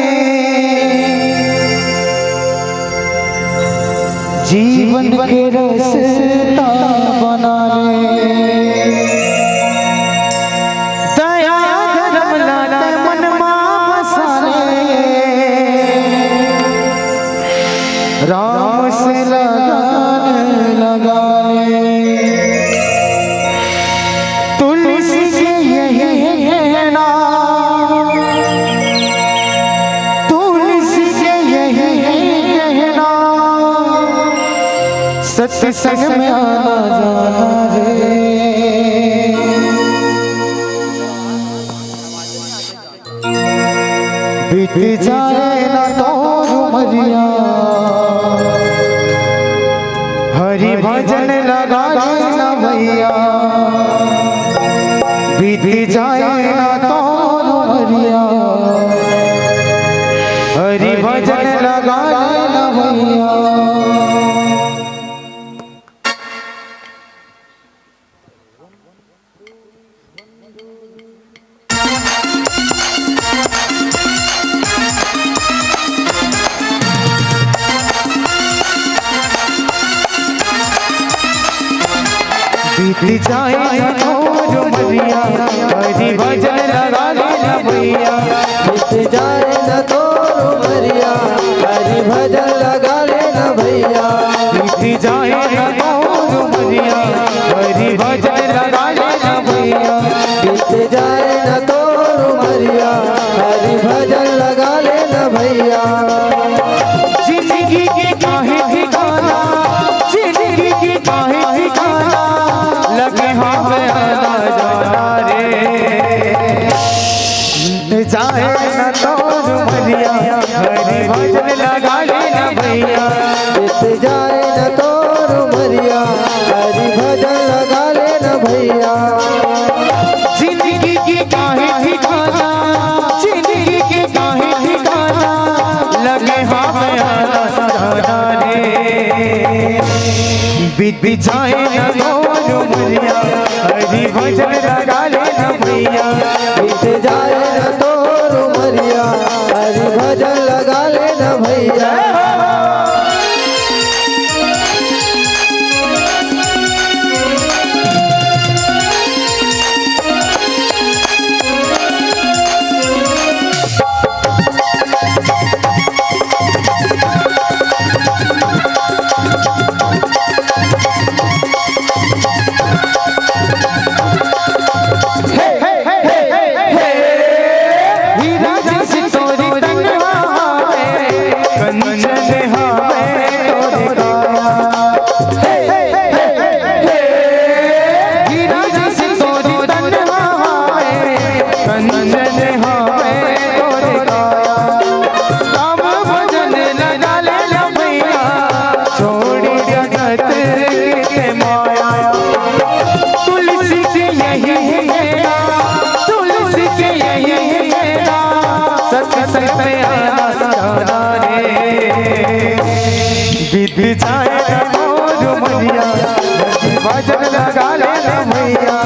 जीवन के रास्ता बना ले। दया धर्म लाते मन मा बसा ले, राम से लगान लगा ले। तुलसी के सत्संग में आना जाना रे। बीत जाए ना तोर उमरिया, हरि भजन लगा लेना भैया। बीत जाए ना तोर उमरिया, हरि भजन लगा लेना भैया। बीत जाए ना तोर उमरिया, हरि भजन लगा लेना भैया। बीत जाए ना तोर उमरिया, हरि भजन लगा लेना भैया। बीत जाए ना तोर उमरिया, हरि भजन लगा लेना भैया। बीत जाए ना तोर उमरिया, हरि भजन लगा लेना भैया। जिंदगी के काहे ठिकाना, जिंदगी के काहे ठिकाना, लगे हाथ में आना जाना रे। जाए न तोर उमरिया, हरि भजन लगा लेना भैया। बीत जाए न तोर उमरिया, हरि भजन लगा लेना भैया। जिंदगी के काहे ठिकाना, जिंदगी के काहे ठिकाना, लगे हाथ में आना जाना रे। बीत जाए ना तोर उमरिया, हरि भजन लगा लेना भैया। बीत जाए ना तोर उमरिया, हरि भजन लगा लेना भैया। हे, हे, हे, हे, हे। हीरा जैसी तोरी तनवा है, कंचन हवे तोरे काया। हे, हे, हे, हे। हीरा जैसी तोरी तनवा है, कंचन हवे तोरे काया। राम भजन लगा लेना भैया, छोड़ी जगत के माया। तुलसी के यही हेरा, तुलसी के यही हेरा, सत्संग में आना जाना रे। बीत जाए ना तोर उमरिया, हरि भजन लगा लेना भैया।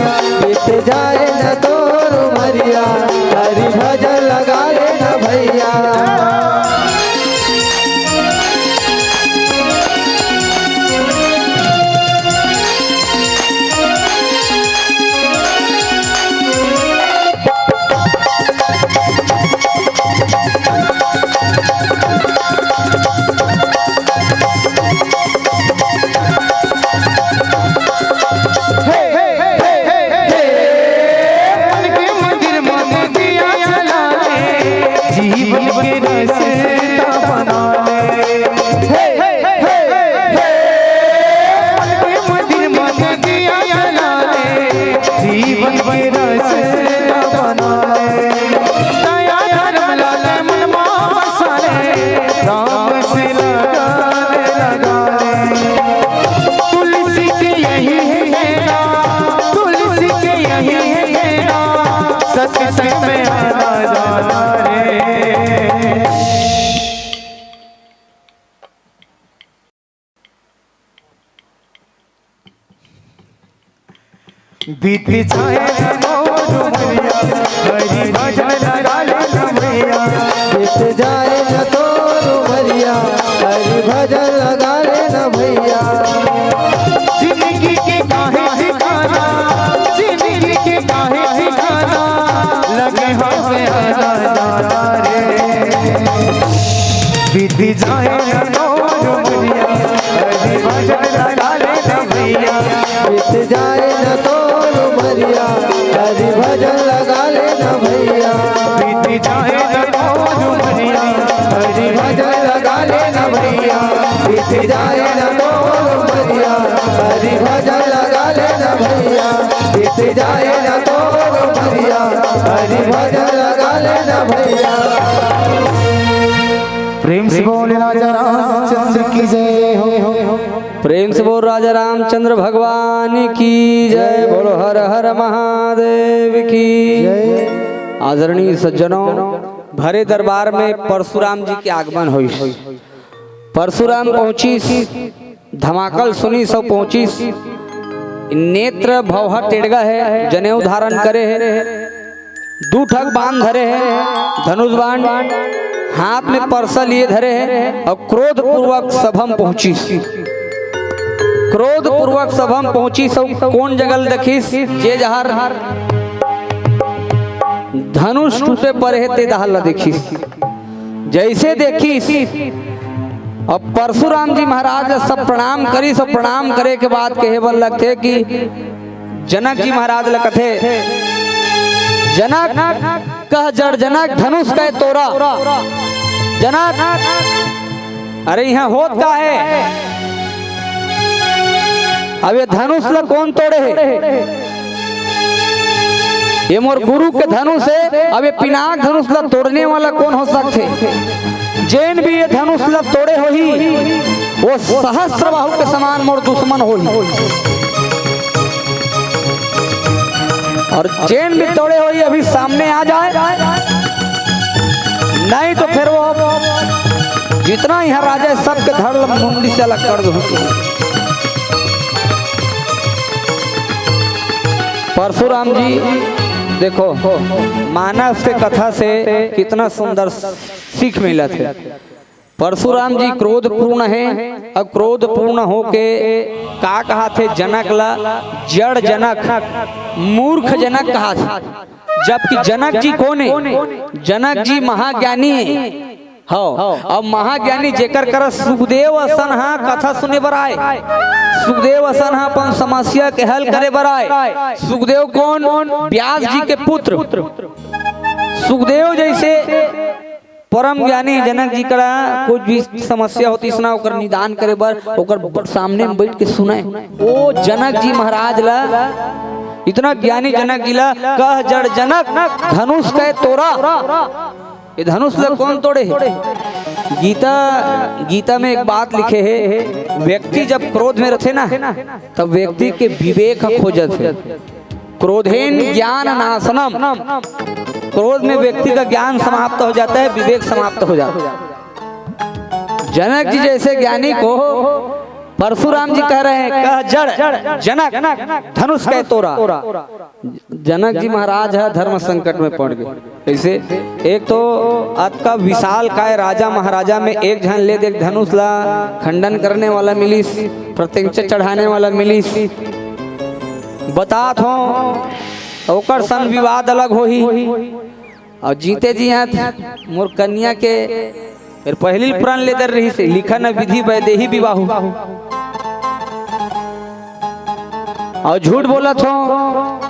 बीत जाए ना तोर उमरिया, हरि भजन लगा लेना भैया। हे, हे, हे, हे, हे। मन के मंदिर में दिया जला दे, जीवन के रास्ता बना ले। हे, हे, हे, हे। मन के मंदिर में दिया जला दे, जीवन के रास्ता बना ले। दया धर्म लाले मन में बसा ले, राम से लगान लगा ले। तुलसी के यही हेरा, तुलसी के यही हेरा, सत्संग में आना जाना रे। बीत जाए ना तोर उमरिया, हरि भजन लगा लेना भैया। बीत जाए ना तोर उमरिया, हरि भजन लगा लेना भैया। जिंदगी के काहे ठिकाना, जिंदगी के काहे ठिकाना, लगे हाथ में आना जाना रे। बीत जाए ना तोर उमरिया, हरि भजन लगा लेना भैया। बीत जाए ना तोर उमरिया, हरि भजन लगा लेना भैया। बीत जाए ना तोर उमरिया, हरि भजन लगा लेना भैया। बीत जाए ना तोर उमरिया, जाए ना तोर भैया, हरि भजन लगा लेना भैया। प्रेम से बोले राजा रामचंद्र की जय हो। प्रेम से बोल राजा रामचंद्र भगवान की जय। बोलो हर हर महादेव की जय। आदरणीय सज्जनों, भरे दरबार में परशुराम जी के आगमन होइस। परशुराम पहुंचिस, धमाकल सुनिस अउ पहुंचिस। नेत्र भौहा टेड़गा हे, जनेऊ धारण करे हे, दू ठक बाण धरे हे, धनुष बाण, हाथ में परसा लिए धरे हे अउ क्रोध पूर्वक सभा म पहुंचिस। क्रोध पूर्वक सभा म पहुंचिस अउ कोन जगह ल देखिस? जे जहर धनुष टूटे परे हे, ते डहर ल देखिस। जइसे देखिस, अब परशुराम जी महाराज ल सब प्रणाम करिस, अउ प्रणाम करे के बाद कहे बर लगथे कि जनक जी महाराज ल कथे, "जनक, कह जड़ जनक, धनुष कहे तोरा।" जनक, अरे, इहाँ होत का हे? अब ये धनुष ल कोन तोड़े हे? ये मोर गुरु के धनुष हे। अब ये पिनाक धनुष ल तोड़ने वाला कोन हो सकथे? जेन भी ये धनुष ल तोड़े होही, वो सहस्त्र बाहु के समान मोर दुश्मन होही। अउ जेन भी तोड़े होही, अभी सामने आ जाए, नहीं तो फिर वो जितना इहाँ राजा हे, सबके धड़ ल मुंडी से अलग कर दूँ। परशुराम जी, देखो, मानस के कथा से कितना सुंदर सीख मिलत हे। परशुराम जी क्रोध पूर्ण हे, अउ क्रोध पूर्ण होके का कहाथे जनक ला? जड़ जनक, मूर्ख जनक कहाथे। जबकि जनक जी कोन हे? जनक जी महाज्ञानी हे। हव, अब महाज्ञानी जेकर करा सुखदेव असन हा कथा सुने बर आय, सुखदेव असन हा अपन समस्या के हल करे बर आय। सुखदेव कोन? व्यास जी के पुत्र। सुखदेव जइसे परम ज्ञानी जनक जी करा कुछ भी समस्या होतिस ना, ओकर निदान करे बर ओकर ब-, सामने में बइठ के सुनय। ओ जनक जी महाराज ला, इतना ज्ञानी जनक जी ला, "कह जड़ जनक, धनुष कहे तोरा।" ये धनुष ला कोन तोड़े हे? गीता, गीता में एक बात लिखे हे, व्यक्ति जब क्रोध में रथे ना, तब व्यक्ति के विवेक ह खो जाथे। क्रोधेन ज्ञान नाशनम, क्रोध में व्यक्ति का ज्ञान समाप्त हो जाता है, विवेक समाप्त हो जाता है। जनक जी जैसे ज्ञानी को परशुराम जी कह रहे हैं, "कह जड़ जनक, धनुष कहे तोरा।" जनक जी महाराज ह धर्म संकट में पड़ गए। कैसे? एक तो अतका विशाल काय राजा महाराजा में एक झन ले देख, धनुष ला खंडन करने वाला मिलिस, प्रत्यंचा चढ़ाने वाला मिलिस, बतात हों, ओकर सन विवाद अलग होही। अउ जीते जी हैं, मोर कन्या के फेर पहिली प्रण ले दर रहिस हे, "लिखन विधि वैदेही विवाहु।" अउ झूठ बोलत हों,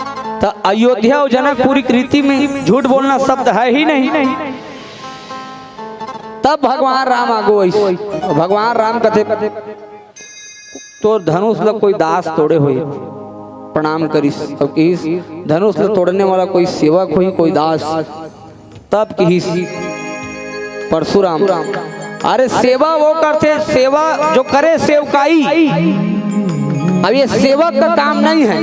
त अयोध्या अउ जनकपुरी के रीति में झूठ बोलना शब्द है ही नहीं। तब भगवान राम आगू आइस। भगवान राम कथे, "तोर धनुष ल कोई दास तोड़े होही।" प्रणाम करिस अउ किहिस, "धनुष ल तोड़ने वाला कोई सेवक होही, कोई दास?" तब किहिस परशुराम, "अरे सेवा वो करथे, सेवा जो करे सेवकाई। अब ये सेवक का काम नहीं है।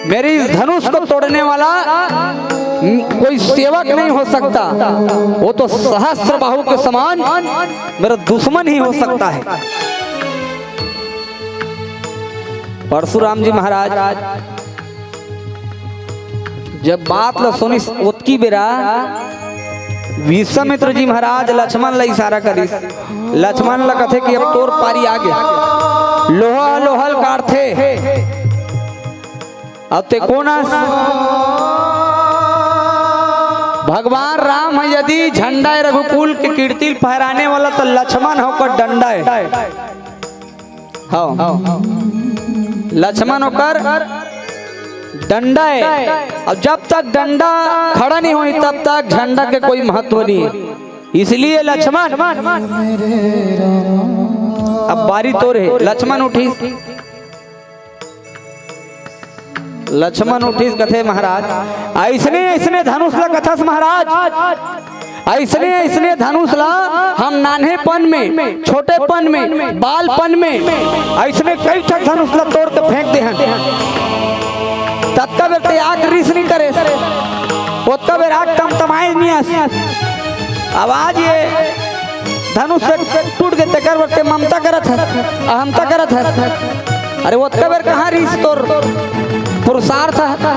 मेरे इस धनुष को तोड़ने वाला कोई सेवक नहीं हो सकता, वो तो सहस्त्र बाहु के समान मेरा दुश्मन ही हो सकता है।" परशुराम जी महाराज जब बात ल सुनिस, ओतकी बेरा विश्वामित्र जी महाराज लक्ष्मण ल इशारा करिस। लक्ष्मण ल कथे कि अब तोर पारी आगे, लोहा लोहा ल काटथे। अब ते कोन अस? भगवान राम ह यदि झंडा ए रघुकुल के कीर्ति ल फहराने वाला, त लक्ष्मण ह ओकर डंडा ए। हाँ, लक्ष्मण ओकर डंडा ए। अब जब तक डंडा खड़ा नहीं होही, तब तक झंडा के कोई महत्व नहीं हे। इसलिए लक्ष्मण, अब बारी तोर हे, लक्ष्मण उठिस। लक्ष्मण उठिस, कथे, महाराज, अइसने अइसने धनुष ला कथस महाराज, अइसने अइसने धनुष ला हम नान्हेपन में, छोटेपन में, बालपन में अइसने कई ठक धनुष ला तोड़ के फेंक दे हन। ततका बेर ते आग रिस नहीं करे, ओतका बेर आग तमतमाए नहीं अस। अब आज ये धनुष से टूट के तेकर बर ते ममता करत हस, अहमता करत हस। अरे ओतका बेर कहाँ रिस तोर पुरुषार्थ ह,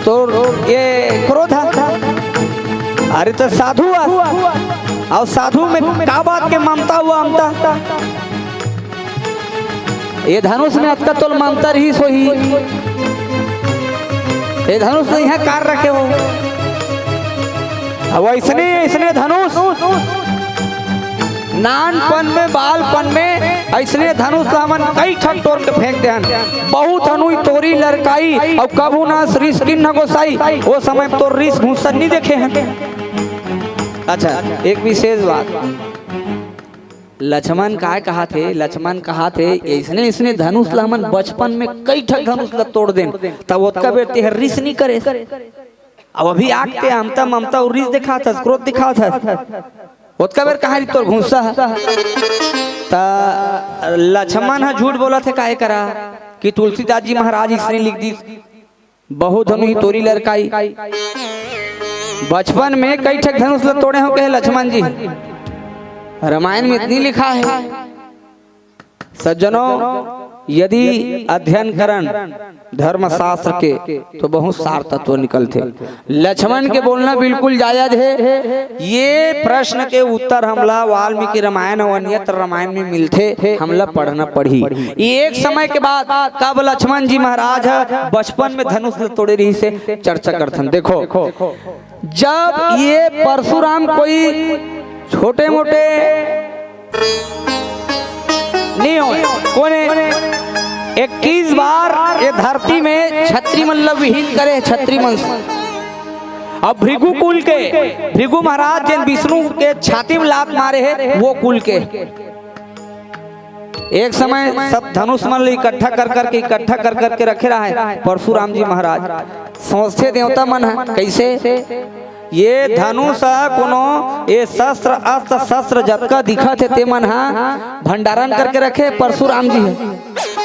तोर ये क्रोध ह? अरे तो साधु अस, अउ साधु में का बात के ममता हुआ अमता? ये धनुष में अतका तोल ममता रहिस होही, ये धनुष नहीं है कार रखे हो। अब अइसने अइसने धनुष नानपन में, बालपन में अइसने धनुष ला हमन कई ठक तोड़ के फेंक देहन। बहुत हनुई तोरी लरकाई, अउ कभू ना रिस किन्ह गोसाई। ओ समय तोर रिस घुंसन नहीं देखे हन। अच्छा, एक विशेष बात, लक्ष्मण काय कहाथे? लक्ष्मण कहाथे, "अइसने, अइसने धनुष ला हमन बचपन में कई ठक धनुष ला तोड़ देन, तब ओतका बेर तेहर रिस नहीं करे। अब अभी आग ते अमता ममता अउ रिस दिखात हस, क्रोध दिखात हस, ओतका बेर कहाँ रही तोर घुंसा ह?" त लक्ष्मण ह झूठ बोलत हे, काहे करा कि तुलसीदास जी महाराज इसने लिख दी, बहुत हनुई तोरी लरकाई। बचपन में कई ठक धनुष ल तोड़े हो कहे लक्ष्मण जी। रामायण में इतनी लिखा है। सज्जनों, यदि अध्ययन करन धर्मशास्त्र के तो बहुत सार तत्व निकलथे। लक्ष्मण के बोलना बिल्कुल जायज है। ये प्रश्न के उत्तर हमला वाल्मीकि रामायण अउ अन्यत्र रामायण में मिलथे, हमला पढ़ना पड़ही। ये एक समय के बाद कब लक्ष्मण जी महाराज ह बचपन में धनुष ल तोड़े रहिसे, चर्चा करथन। देखो, जब ये परशुराम कोई छोटे मोटे नहीं होय, कोने इक्कीस बार ये धरती में छत्री मन ल विहीन करे, छत्री मन। अब भृगु कुल के, भृगु महाराज जेन विष्णु के छाती में लात मारे हे, वो कुल के। एक समय सब धनुष मन ल इकट्ठा कर करके, इकट्ठा कर करके रखे रहे परशुराम जी महाराज। सोचथे देवता मन ह, कैसे? ये धनुष ह कोनो, ये शस्त्र, अस्त्र शस्त्र जतका दिखत हे, ते मन ह भंडारण करके रखे परशुराम जी ह।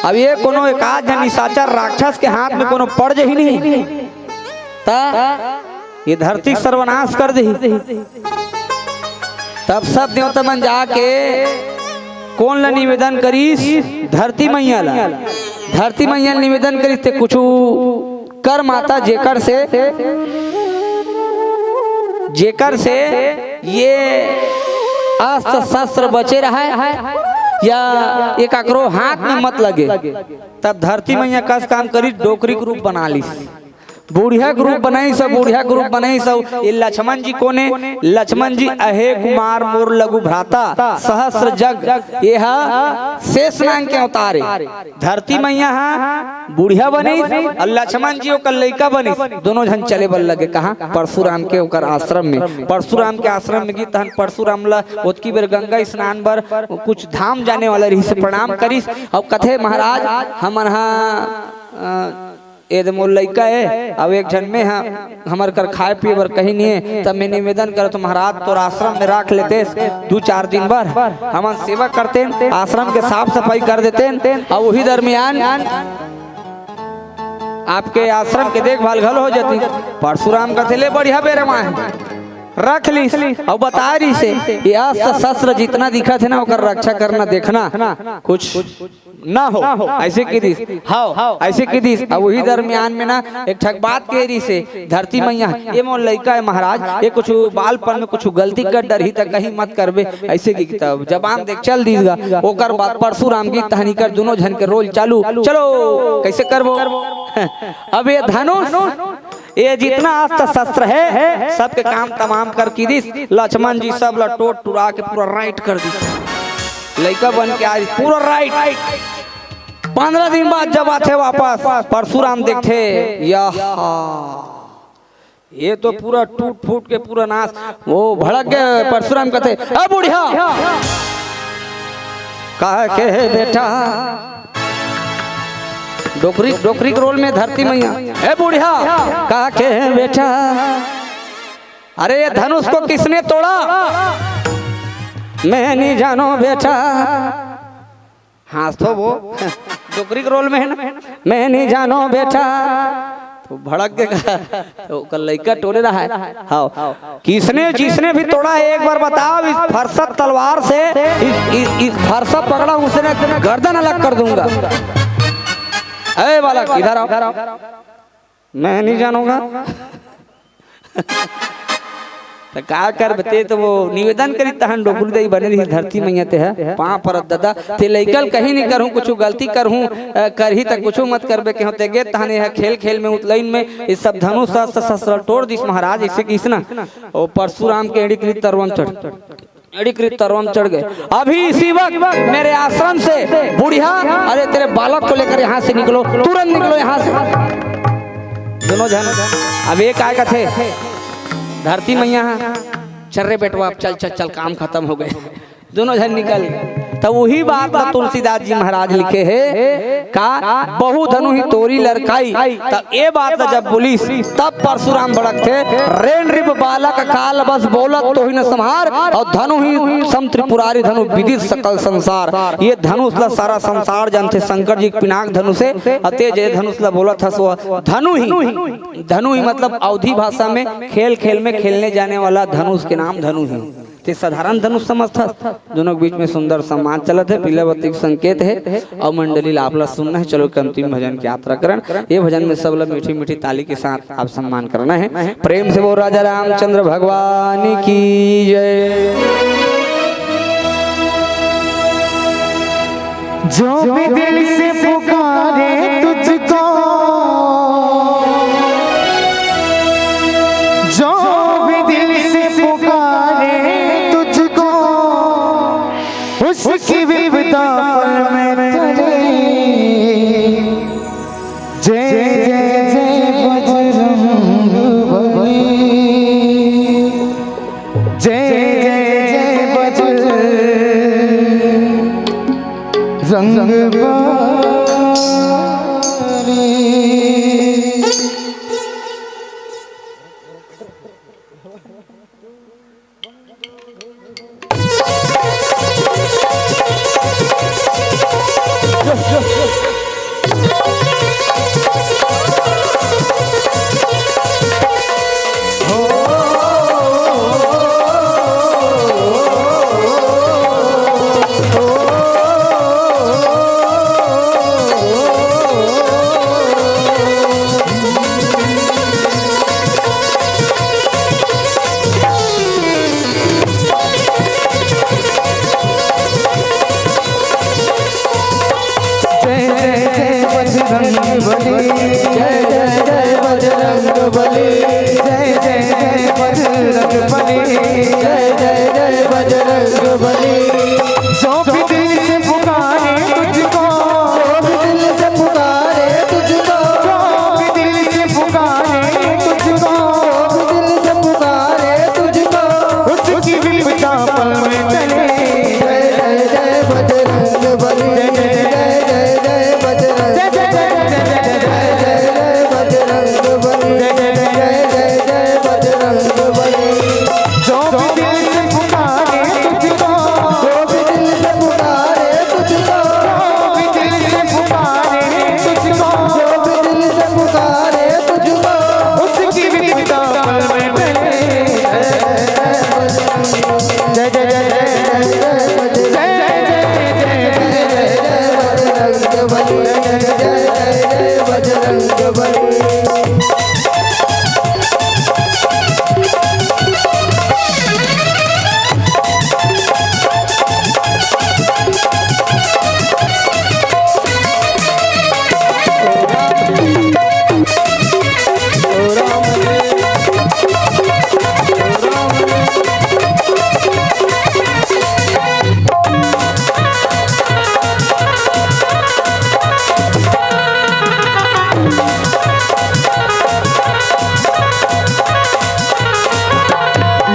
अब ये कोनो एकाध झन निशाचर राक्षस के हाथ में कोनो पड़ जही नहीं, त ये धरती सर्वनाश कर देही। तब सब देवता मन जाके कोन ला निवेदन करिस? धरती मैया ला। धरती मैया ला निवेदन करिस, ते कुछ कर माता, जेकर से, जेकर से ये अस्त्र शस्त्र बचे रहे या ये काकरो हाथ में मत लगे। तब धरती मैया कस काम करिस, डोकरी के रूप बना लिस। बुढ़िया के रूप बनाइस, बुढ़िया के रूप बनाइस। ये लक्ष्मण जी कोने? लक्ष्मण जी अहे कुमार मोर लघु भ्राता, सहस्र जग, ये ह शेष नांग के अवतार हे। धरती मैया ह बुढ़िया बनिस अउ लक्ष्मण जी ओकर लइका बनिस। दोनों झन चले बर लगे। कहाँ? परशुराम के ओकर आश्रम में। परशुराम के आश्रम में गिस, तहन परशुराम ला ओतकी बेर गंगा स्नान बर कुछ धाम जाने वाला रहिस, प्रणाम करिस। अब कथे, महाराज, हमन ह, अ, ए दे मोर लइका हे, अउ एक झन में ह, हमर कर खाए पिए बर कहीं नहीं हे, तब मैं निवेदन करत हूँ महाराज, तोर आश्रम में राख लेतेस दू चार दिन बर, हमन सेवा करतेन, आश्रम के साफ सफाई कर देतेन, अउ वही दरमियान आपके आश्रम के देखभाल घलो हो जाती। परशुराम कथे, ले बढ़िया बेरा माहे, रख लिस, अउ बता रहिसे, ये अस्त्र शस्त्र जितना दिखत हे ना, ओकर रक्षा करना, देखना, कुछ ना हो, ऐसे कहि दिस। हव, ऐसे कहि दिस। अब वही दरमियान में ना एक ठक बात कहे रहिसे, धरती मैया, ये मोर लइका हे महाराज, ये कुछ बालपन में कुछ गलती कर डरही त कहीं मत करबे, ऐसे कहि। तब जबान देके चल दिस गा। ओकर बाद परशुराम जी तहनी कर दुनों झन के रोल चालू। चलो, कैसे करबो? अब ये धनुष, ये जितना अस्त्र शस्त्र हे, सबके काम तमाम कर कहि दिस। लक्ष्मण जी सब ला टोट टुरा के पूरा राइट कर दिस। लइका बन के आइस, पूरा राइट। पंद्रह दिन बाद जब आथे वापस, परशुराम देखथे, यह, ये तो पूरा टूट फूट के पूरा नाश। वो भड़क गए, परशुराम कथे, "ए बुढ़िया, कहे के हे बेटा, डोकरी, डोकरी के रोल में धरती मैया। ए बुढ़िया, का के बेटा, अरे ये धनुष को किसने तोड़ा? मैं नहीं जानो बेटा। हाँ तो वो डोकरी के रोल में है ना, मैं नहीं जानो बेटा। तो भड़क के कहा, तो ओकर लइका टोरे रहा है। हाँ, किसने, जिसने भी तोड़ा है, एक बार बताओ, इस फरसा तलवार से, इस, इस, इस फरसा पकड़ा, उसने गर्दन अलग कर दूंगा। ए बालक, इधर आओ। मैं नहीं जानूंगा। तो का करबे ते, तो वो निवेदन करी तहन डोकरी दई बने रही धरती मैया ते है, पाँव परत ददा, ते लइकल कहीं नहीं करहूँ, कुछ गलती करहूँ, अ, करही त कुछ मत करबे के होते गे, तहन यह खेल खेल में उतलैन में ये सब धनुष शस्त्र शस्त्र टोर दिस महाराज, इसे किसना, ओ परशुराम के एड़ी कृत तरवम चढ़ एड़ी कृत तरवम चढ़ गए। अभी इसी वक्त मेरे आश्रम से बुढ़िया, अरे तेरे बालक को लेकर यहाँ से निकलो, तुरंत निकलो यहाँ से। दोनों झन, अब ये काय कथे, धरती मैया, चल रे बेटवा, अब चल, चल, चल, काम खत्म हो गए। दोनों झन निकल गए। तब वही बात ला तुलसीदास जी महाराज लिखे हे, का बहु धनु ही तोरी लड़काई। तब ये बात ला जब बोलिस, तब परशुराम भड़कथे, रेण रिप बालक काल बस बोलत तोहि न संहार, और धनु ही सम त्रिपुरारी धनु विदित सकल संसार। ये धनुष ला सारा संसार जानथे, शंकर जी के पिनाक धनुष हे। अते जे धनुष ला बोलत हस वो धनु ही, धनु ही मतलब अवधी भाषा में खेल खेल में खेलने जाने वाला धनुष के नाम धनु ही। ते साधारण धनुष समझथस, दोनों के बीच में सुंदर सम्मान चलत हे, पीला बत्ती के संकेत हे। और मंडली ला आप ला सुनना हे। चलो एक अंतिम भजन के यात्रा करन। ये भजन में सब ला मीठी मीठी ताली के साथ आप सम्मान करना हे। प्रेम से बोल राजा रामचंद्र भगवान की जय। जो भी दिल से पुकारे तुझको, जो भी दिल से पुकारे तुझको, उसकी विपदा पल में टले। जय जय जय बजरंग बली, जय जय जय बजरंग बली। जय जय जय बजरंग बली, जय जय जय बजरंग बली, जय जय जय बजरंग बली, जय जय जय बजरंग बली। जो भी दिल से पुकारे तुझको, जो भी दिल से पुकारे तुझको, जो भी दिल से पुकारे तुझको, जो भी दिल से पुकारे तुझको, उसकी विपदा पल में टले। जय जय जय बजरंग बली, जय जय जय जय जय बजरंग, जय जय जय जय जय बजरंग बली, जय जय जय जय जय बजरंग बली। जो भी दिल से पुकारे तुझको, जो भी दिल से पुकारे तुझको, जो भी दिल से पुकारे तुझको, जो भी दिल से पुकारे तुझको, उसकी विपदा पल में टले। जय जय जय जय जय जय बजरंग बली, जय जय जय बजरंग बली।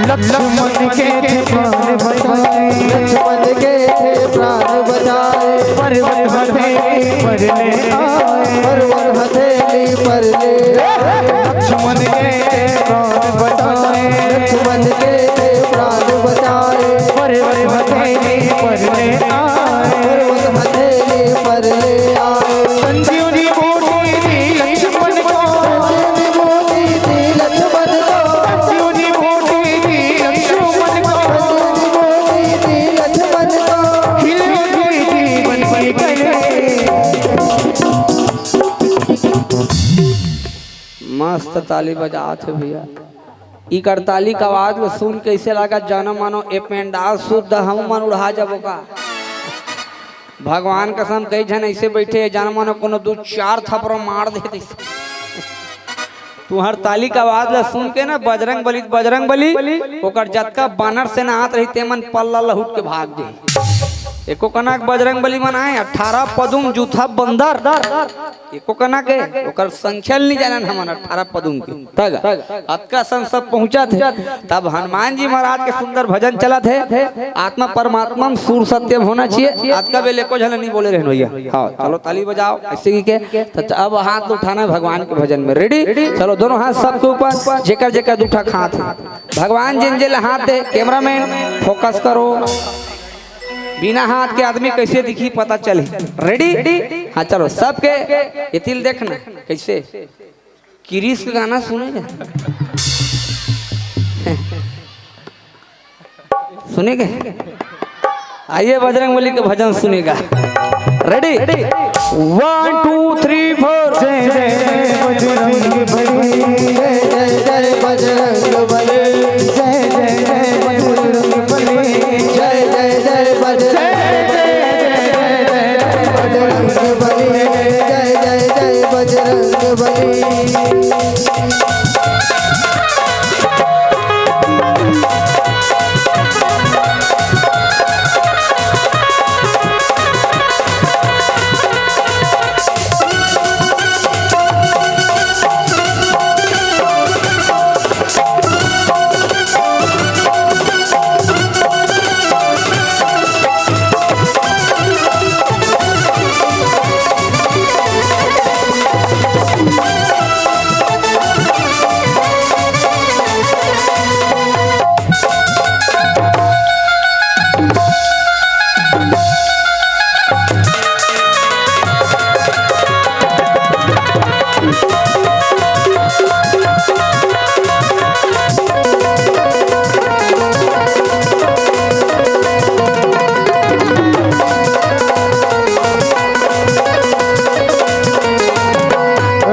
लक्ष्मण के थे प्राण बचाए, लक्ष्मण के थे प्राण बचाए। पर्वत हथे पर ले आए। पर्वत हथेली पर ले आए। लक्ष्मण के प्राण बचाए। लक्ष्मण के प्राण बचाए। पर्वत हथेली पर ले आए। पर्वत हथेली पर ले आए। संजीवनी बूटी दी लक्ष्मण को। संजीवनी बूटी दी लक्ष्मण को। संजीवनी बूटी दी लक्ष्मण को। संजीवनी बूटी दी लक्ष्मण को। खिले खिले जीवन की कली। मस्त ताली बजात हे भैया। इकर ताली के आवाज ल सुन के अइसे लागत जानो मानो ए पेंडाल सुद्ध हम मन उड़हा जाबो का। भगवान कसम, कई झन अइसे बइठे हे, जानो मानो कोनो दू चार थपरो मार दे तइसे। तुंहर ताली के आवाज ल सुन के ना बजरंग बली, बजरंग बली, ओकर जतका बानर सेना आत रही, ते मन पल्ला लहुट के भाग दे। एको कनक बजरंग बली मन आए, अठारह पदुम जूथा बंदर। एको कनक हे, ओकर संख्या ल नइ जानन हमन, अठारह पदुम के। तग, अतका सन सब पहुंचत हे। तब हनुमान जी महाराज के सुंदर भजन चलत हे, आत्मा परमात्मा में सुर सत्यम होना चाहिए। अतका बेल एको झन नइ बोले रहेन भैया। हाँ, चलो ताली बजाओ, अइसे कहिके। त अब हाथ उठाना हे भगवान के भजन में। Ready? चलो दोनों हाथ सबके ऊपर, जेकर जेकर दू ठक हाथ हे। भगवान जेन जेन ल हाथ दे, cameraman focus करो। बिना हाथ के आदमी कइसे दिखही पता चलही। Ready? हाँ चलो सबके एती ल देखना कइसे। किरीस के गाना सुनेगा? सुनेगा? आइए बजरंग बली के भजन सुनेगा। Ready? One, two, three, four. जय जय बजरंग बली। जय जय जय बजरंग बली। जय जय जय बजरंग बली। जय जय जय बजरंग बली। जय जय जय बजरंग बली। जय जय जय बजरंग बली।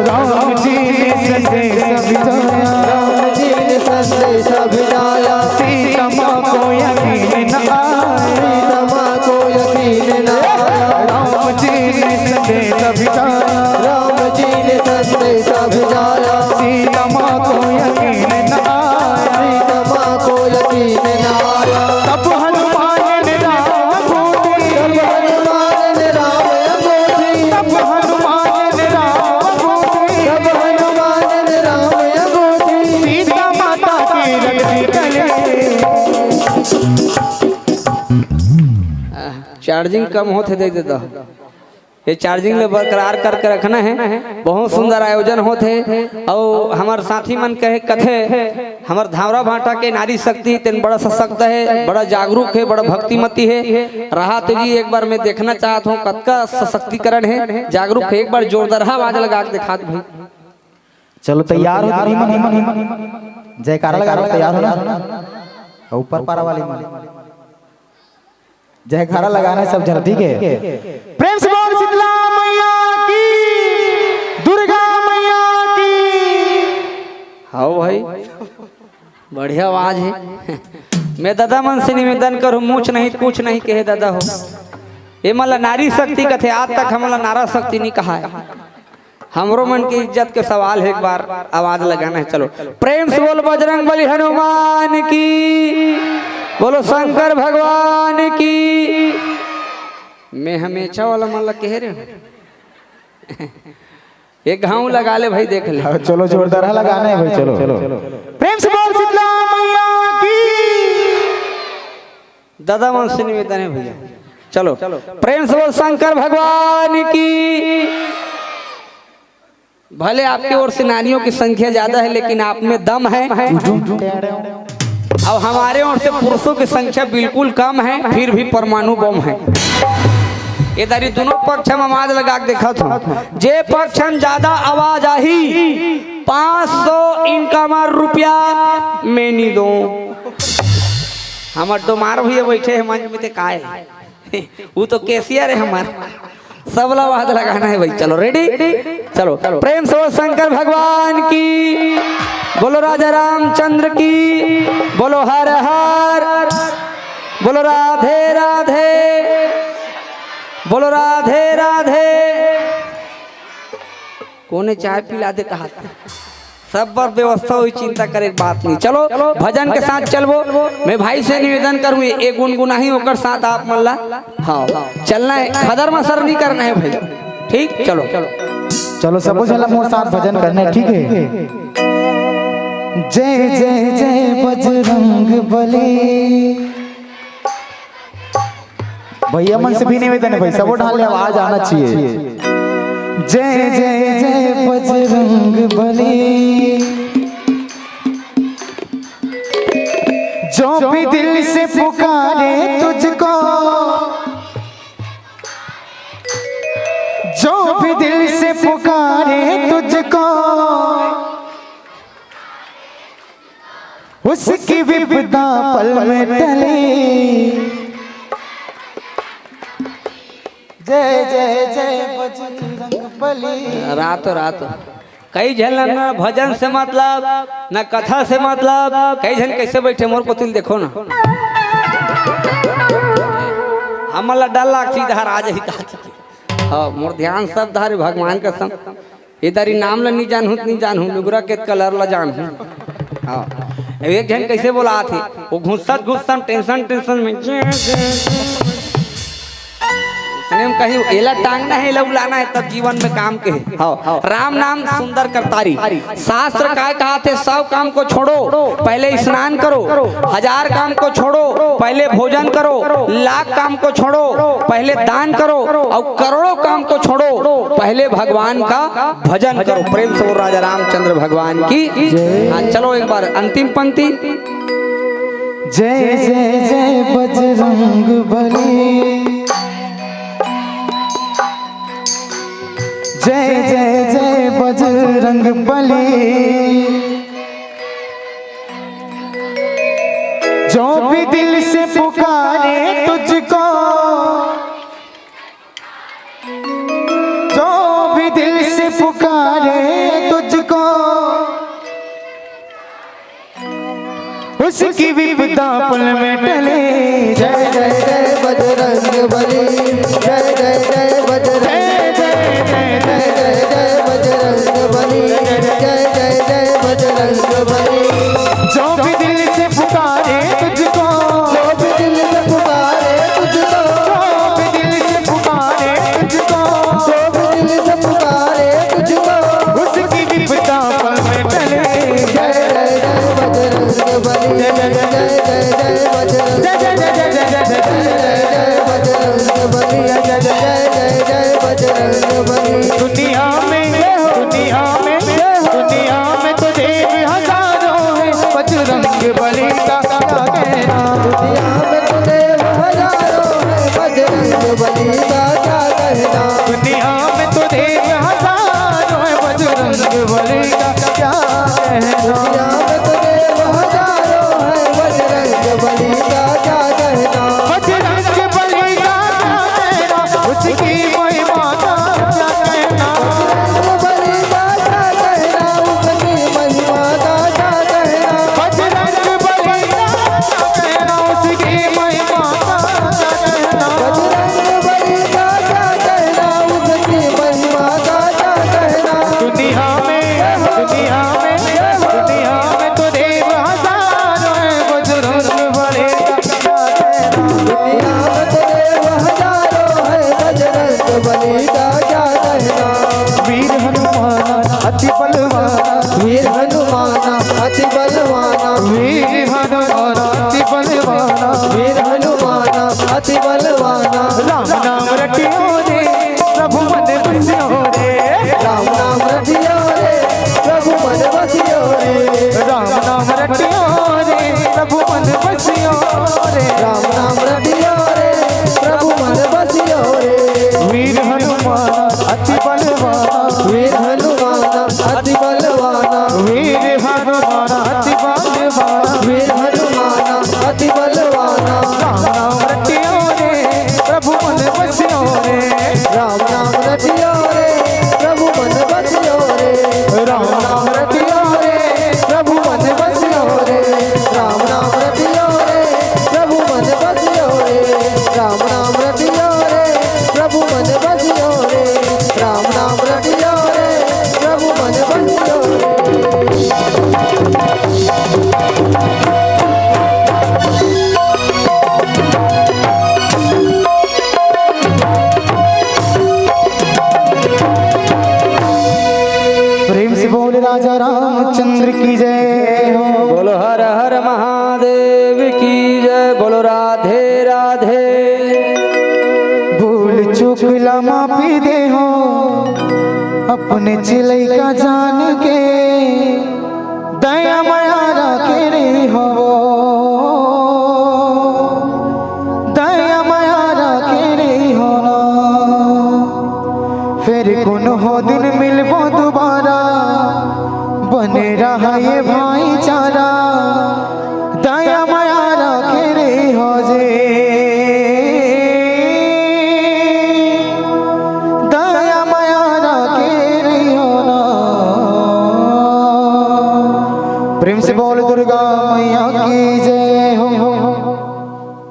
राम जी ने संदेश भेजाया। राम जी ने संदेश भेजाया। सीता माँ को यकीन न आया। सीता माँ को यकीन न आया। राम जी ने संदेश भेजाया। राम जी ने संदेश भेजाया। सीता माँ को यकीन न आया। सीता माँ को यकीन न आया। तब हनुमान ने राम अंगूठी। तब हनुमान ने राम अंगूठी। तब हनुमान ने राम अंगूठी। तब हनुमान ने राम अंगूठी। सीता माता की रख दी गले। Charging कम होत हे, दे देता। ये charging ल बरकरार करके रखना हे। बहुत सुंदर आयोजन होत हे। अउ हमर साथी मन कहे कथे, हमर धावरा भांटा के नारी शक्ति तेन बड़ा सशक्त हे, बड़ा जागरूक हे, बड़ा भक्तिमती हे। रहा तो जी, एक बार मैं देखना चाहत हूँ कतका सशक्तिकरण हे, जागरूक हे। एक बार जोरदार आवाज लगा के दिखा दे भाई। चलो तैयार हो दीदी मन, जयकारा लगा लो, तैयार हो ना। ऊपर पारा वाली मन। जयकारा लगाना हे सब झन, ठीक हे? प्रेम से बोल शीतला मैया की, दुर्गा मैया की। हाँ भाई, बढ़िया आवाज हे। मैं ददा मन से निवेदन करूँ, मूछ नहीं कुछ नहीं कहे ददा हो। ये मन ला नारी शक्ति कथे, आज तक हमन ला नारा शक्ति नहीं कहा हे। हमरो मन के इज्जत के सवाल हे, एक बार आवाज लगाना हे। चलो, प्रेम से बोल बजरंग बली हनुमान की, बोलो शंकर भगवान की। मैं हमेशा वाला मन ला कह रहे हूँ। एक घाव लगा ले भाई, देख ले। हाँ, चलो, जोरदार हे, लगाना हे भाई, चलो। प्रेम से बोल शीतला मैया की। ददा मन से निवेदन हे भैया, चलो, प्रेम से बोल शंकर भगवान की। भले आपके ओर से नारियों की संख्या ज्यादा है, लेकिन आप में दम है। अब हमारे ओर से पुरुषों की संख्या बिल्कुल कम है, फिर भी परमाणु बम है। ये दारी दोनों पक्ष हम आवाज लगा के देखत हूँ। जे पक्ष हम ज्यादा आवाज आही, पाँच सौ इनकमर रुपया मैं नहीं दूं। हमर डोमार भैया बैठे हैं मंच में, ते काय? वो तो कैशियर है हमार। सबला वाद लगाना है भाई। चलो, रेडी? चलो, प्रेम से बोल शंकर भगवान की, बोलो राजा रामचंद्र की, बोलो हर हर, बोलो राधे राधे, बोलो राधे राधे। कोने चाय पिला दे कहा? सब बर व्यवस्था होई, चिंता करे के बात नहीं। चलो, भजन के साथ चलबो। मैं भाई से निवेदन करूँ, ये गुनगुनाही, ओकर साथ आप मन ला, हाँ, चलना है। खदर मसर नहीं करना है भाई, ठीक? चलो, चलो, सबो झन ला मोर साथ भजन करना है, ठीक है? जय जय जय बजरंग बली। भैया मन से भी निवेदन है भाई, सबो ढाल ले, आवाज आना चाहिए। जय जय जय बजरंग बली, जो भी दिल से पुकारे तुझको, जो भी दिल से पुकारे तुझको, उसकी विपदा पल में टली। जय जय जय बजरंग बली। रातो रातो कई झन ला ना भजन से मतलब, ना कथा से मतलब, कई झन कैसे बैठे मोर कोतिल देखो ना। हमन ला डर लाग, सीधा आ जाही। हाँ, मोर ध्यान सब धारे भगवान कसम। ए दारी नाम ला नहीं जानहूँ, नहीं जानहूँ, लुगरा के कलर ला जानहूँ। हाँ, एक झन कैसे बोला थे, वो घुसत घुसत टेंशन टेंशन में, उसने हम कही एला टांगना है, एला उलाना है, तब जीवन में काम के है। हाँ, राम नाम सुंदर करतारी। शास्त्र काय कहा थे, सौ काम को छोड़ो, पहले स्नान करो, हजार काम को छोड़ो, पहले भोजन करो, लाख काम को छोड़ो, पहले दान करो, और करोड़ों काम को छोड़ो, पहले भगवान का भजन करो। प्रेम से बोल राजा रामचंद्र भगवान की। हाँ, चलो एक बार अंतिम पंक्ति। जय जय जय बजरंग बली, जय जय जय बजरंग बली। जो भी दिल से पुकारे तुझको, जो भी दिल से पुकारे तुझको, उसकी विपदा पल में टले। जय जय जय बजरंग बली, जय जय जय बजरंग, जय जय जय जय जय जय बजरंग बली, जय जय जय बजरंग बली। जो भी दिल से पुकारे तुझको, जो भी दिल से पुकारे तुझको, जो भी दिल से पुकारे तुझको, जो भी दिल से पुकारे तुझको, उसकी विपदा पल में टले। जय जय जय बजरंग बली, जय जय जय जय बजरंग, जय जय जय जय जय बजरंग बली, जय जय जय जय बजरंग बली। दुनिया में, दुनिया में, दुनिया में तो देव हजारों हैं, बजरंग बली का क्या कहना। दुनिया में तो देव हजारों हैं, बजरंग बली का क्या कहना। दुनिया में तो देव हजारों हैं, बजरंग बली का क्या कहना। दुनिया में तो देव हजारों हैं, बजरंग बली का क्या कहना। बजरंग बली का क्या कहना, उसकी महिमा का क्या कहना। बजरंग बली का क्या कहना, उसकी महिमा का क्या कहना। बजरंग बली का क्या कहना, उसकी महिमा का क्या कहना। बजरंग बली का क्या कहना, उसकी महिमा का क्या कहना। दुनिया में, दुनिया में, दुनिया में तो देव हजारों हैं, बजरंग बली का क्या कहना। दुनिया में तो देव हजारों हैं, बजरंग बली का क्या कहना। वीर हनुमान अति बलवाना, वीर हनुमान अति बलवाना, वीर हनुमान अति बलवाना, वीर हनुमान अति बलवाना। रटियो रे, प्रभु मन बसियो रे। राम नाम रटियो रे, प्रभु मन बसियो रे। वीर हनुमान अति बलवान। वीर हनुमान अति बलवान। वीर हनुमान अति बलवान। वीर हनुमान अति बलवान। राम नाम रटियो रे, प्रभु मन बसियो रे। राम नाम रटियो रे, प्रभु मन बसियो रे। राम नाम रटियो रे, प्रभु मन बसियो रे। राम नाम रटियो रे, प्रभु मन बसियो रे। राम नाम रटियो रे, प्रभु मन बसियो रे। राम नाम रटियो रे, प्रभु मन बसियो रे। प्रेम से बोल राजा रामचंद्र की जय हो। बोलो हर हर महादेव की जय। बोलो राधे राधे। भूल चूक ला माफी दे हो, अपने चिलई का जान के दया मया राखे रही हो वो, दया मया राखे रही हो ना। फिर कोनो दिन मिलबो दोबारा, बने रहा ये भाईचारा।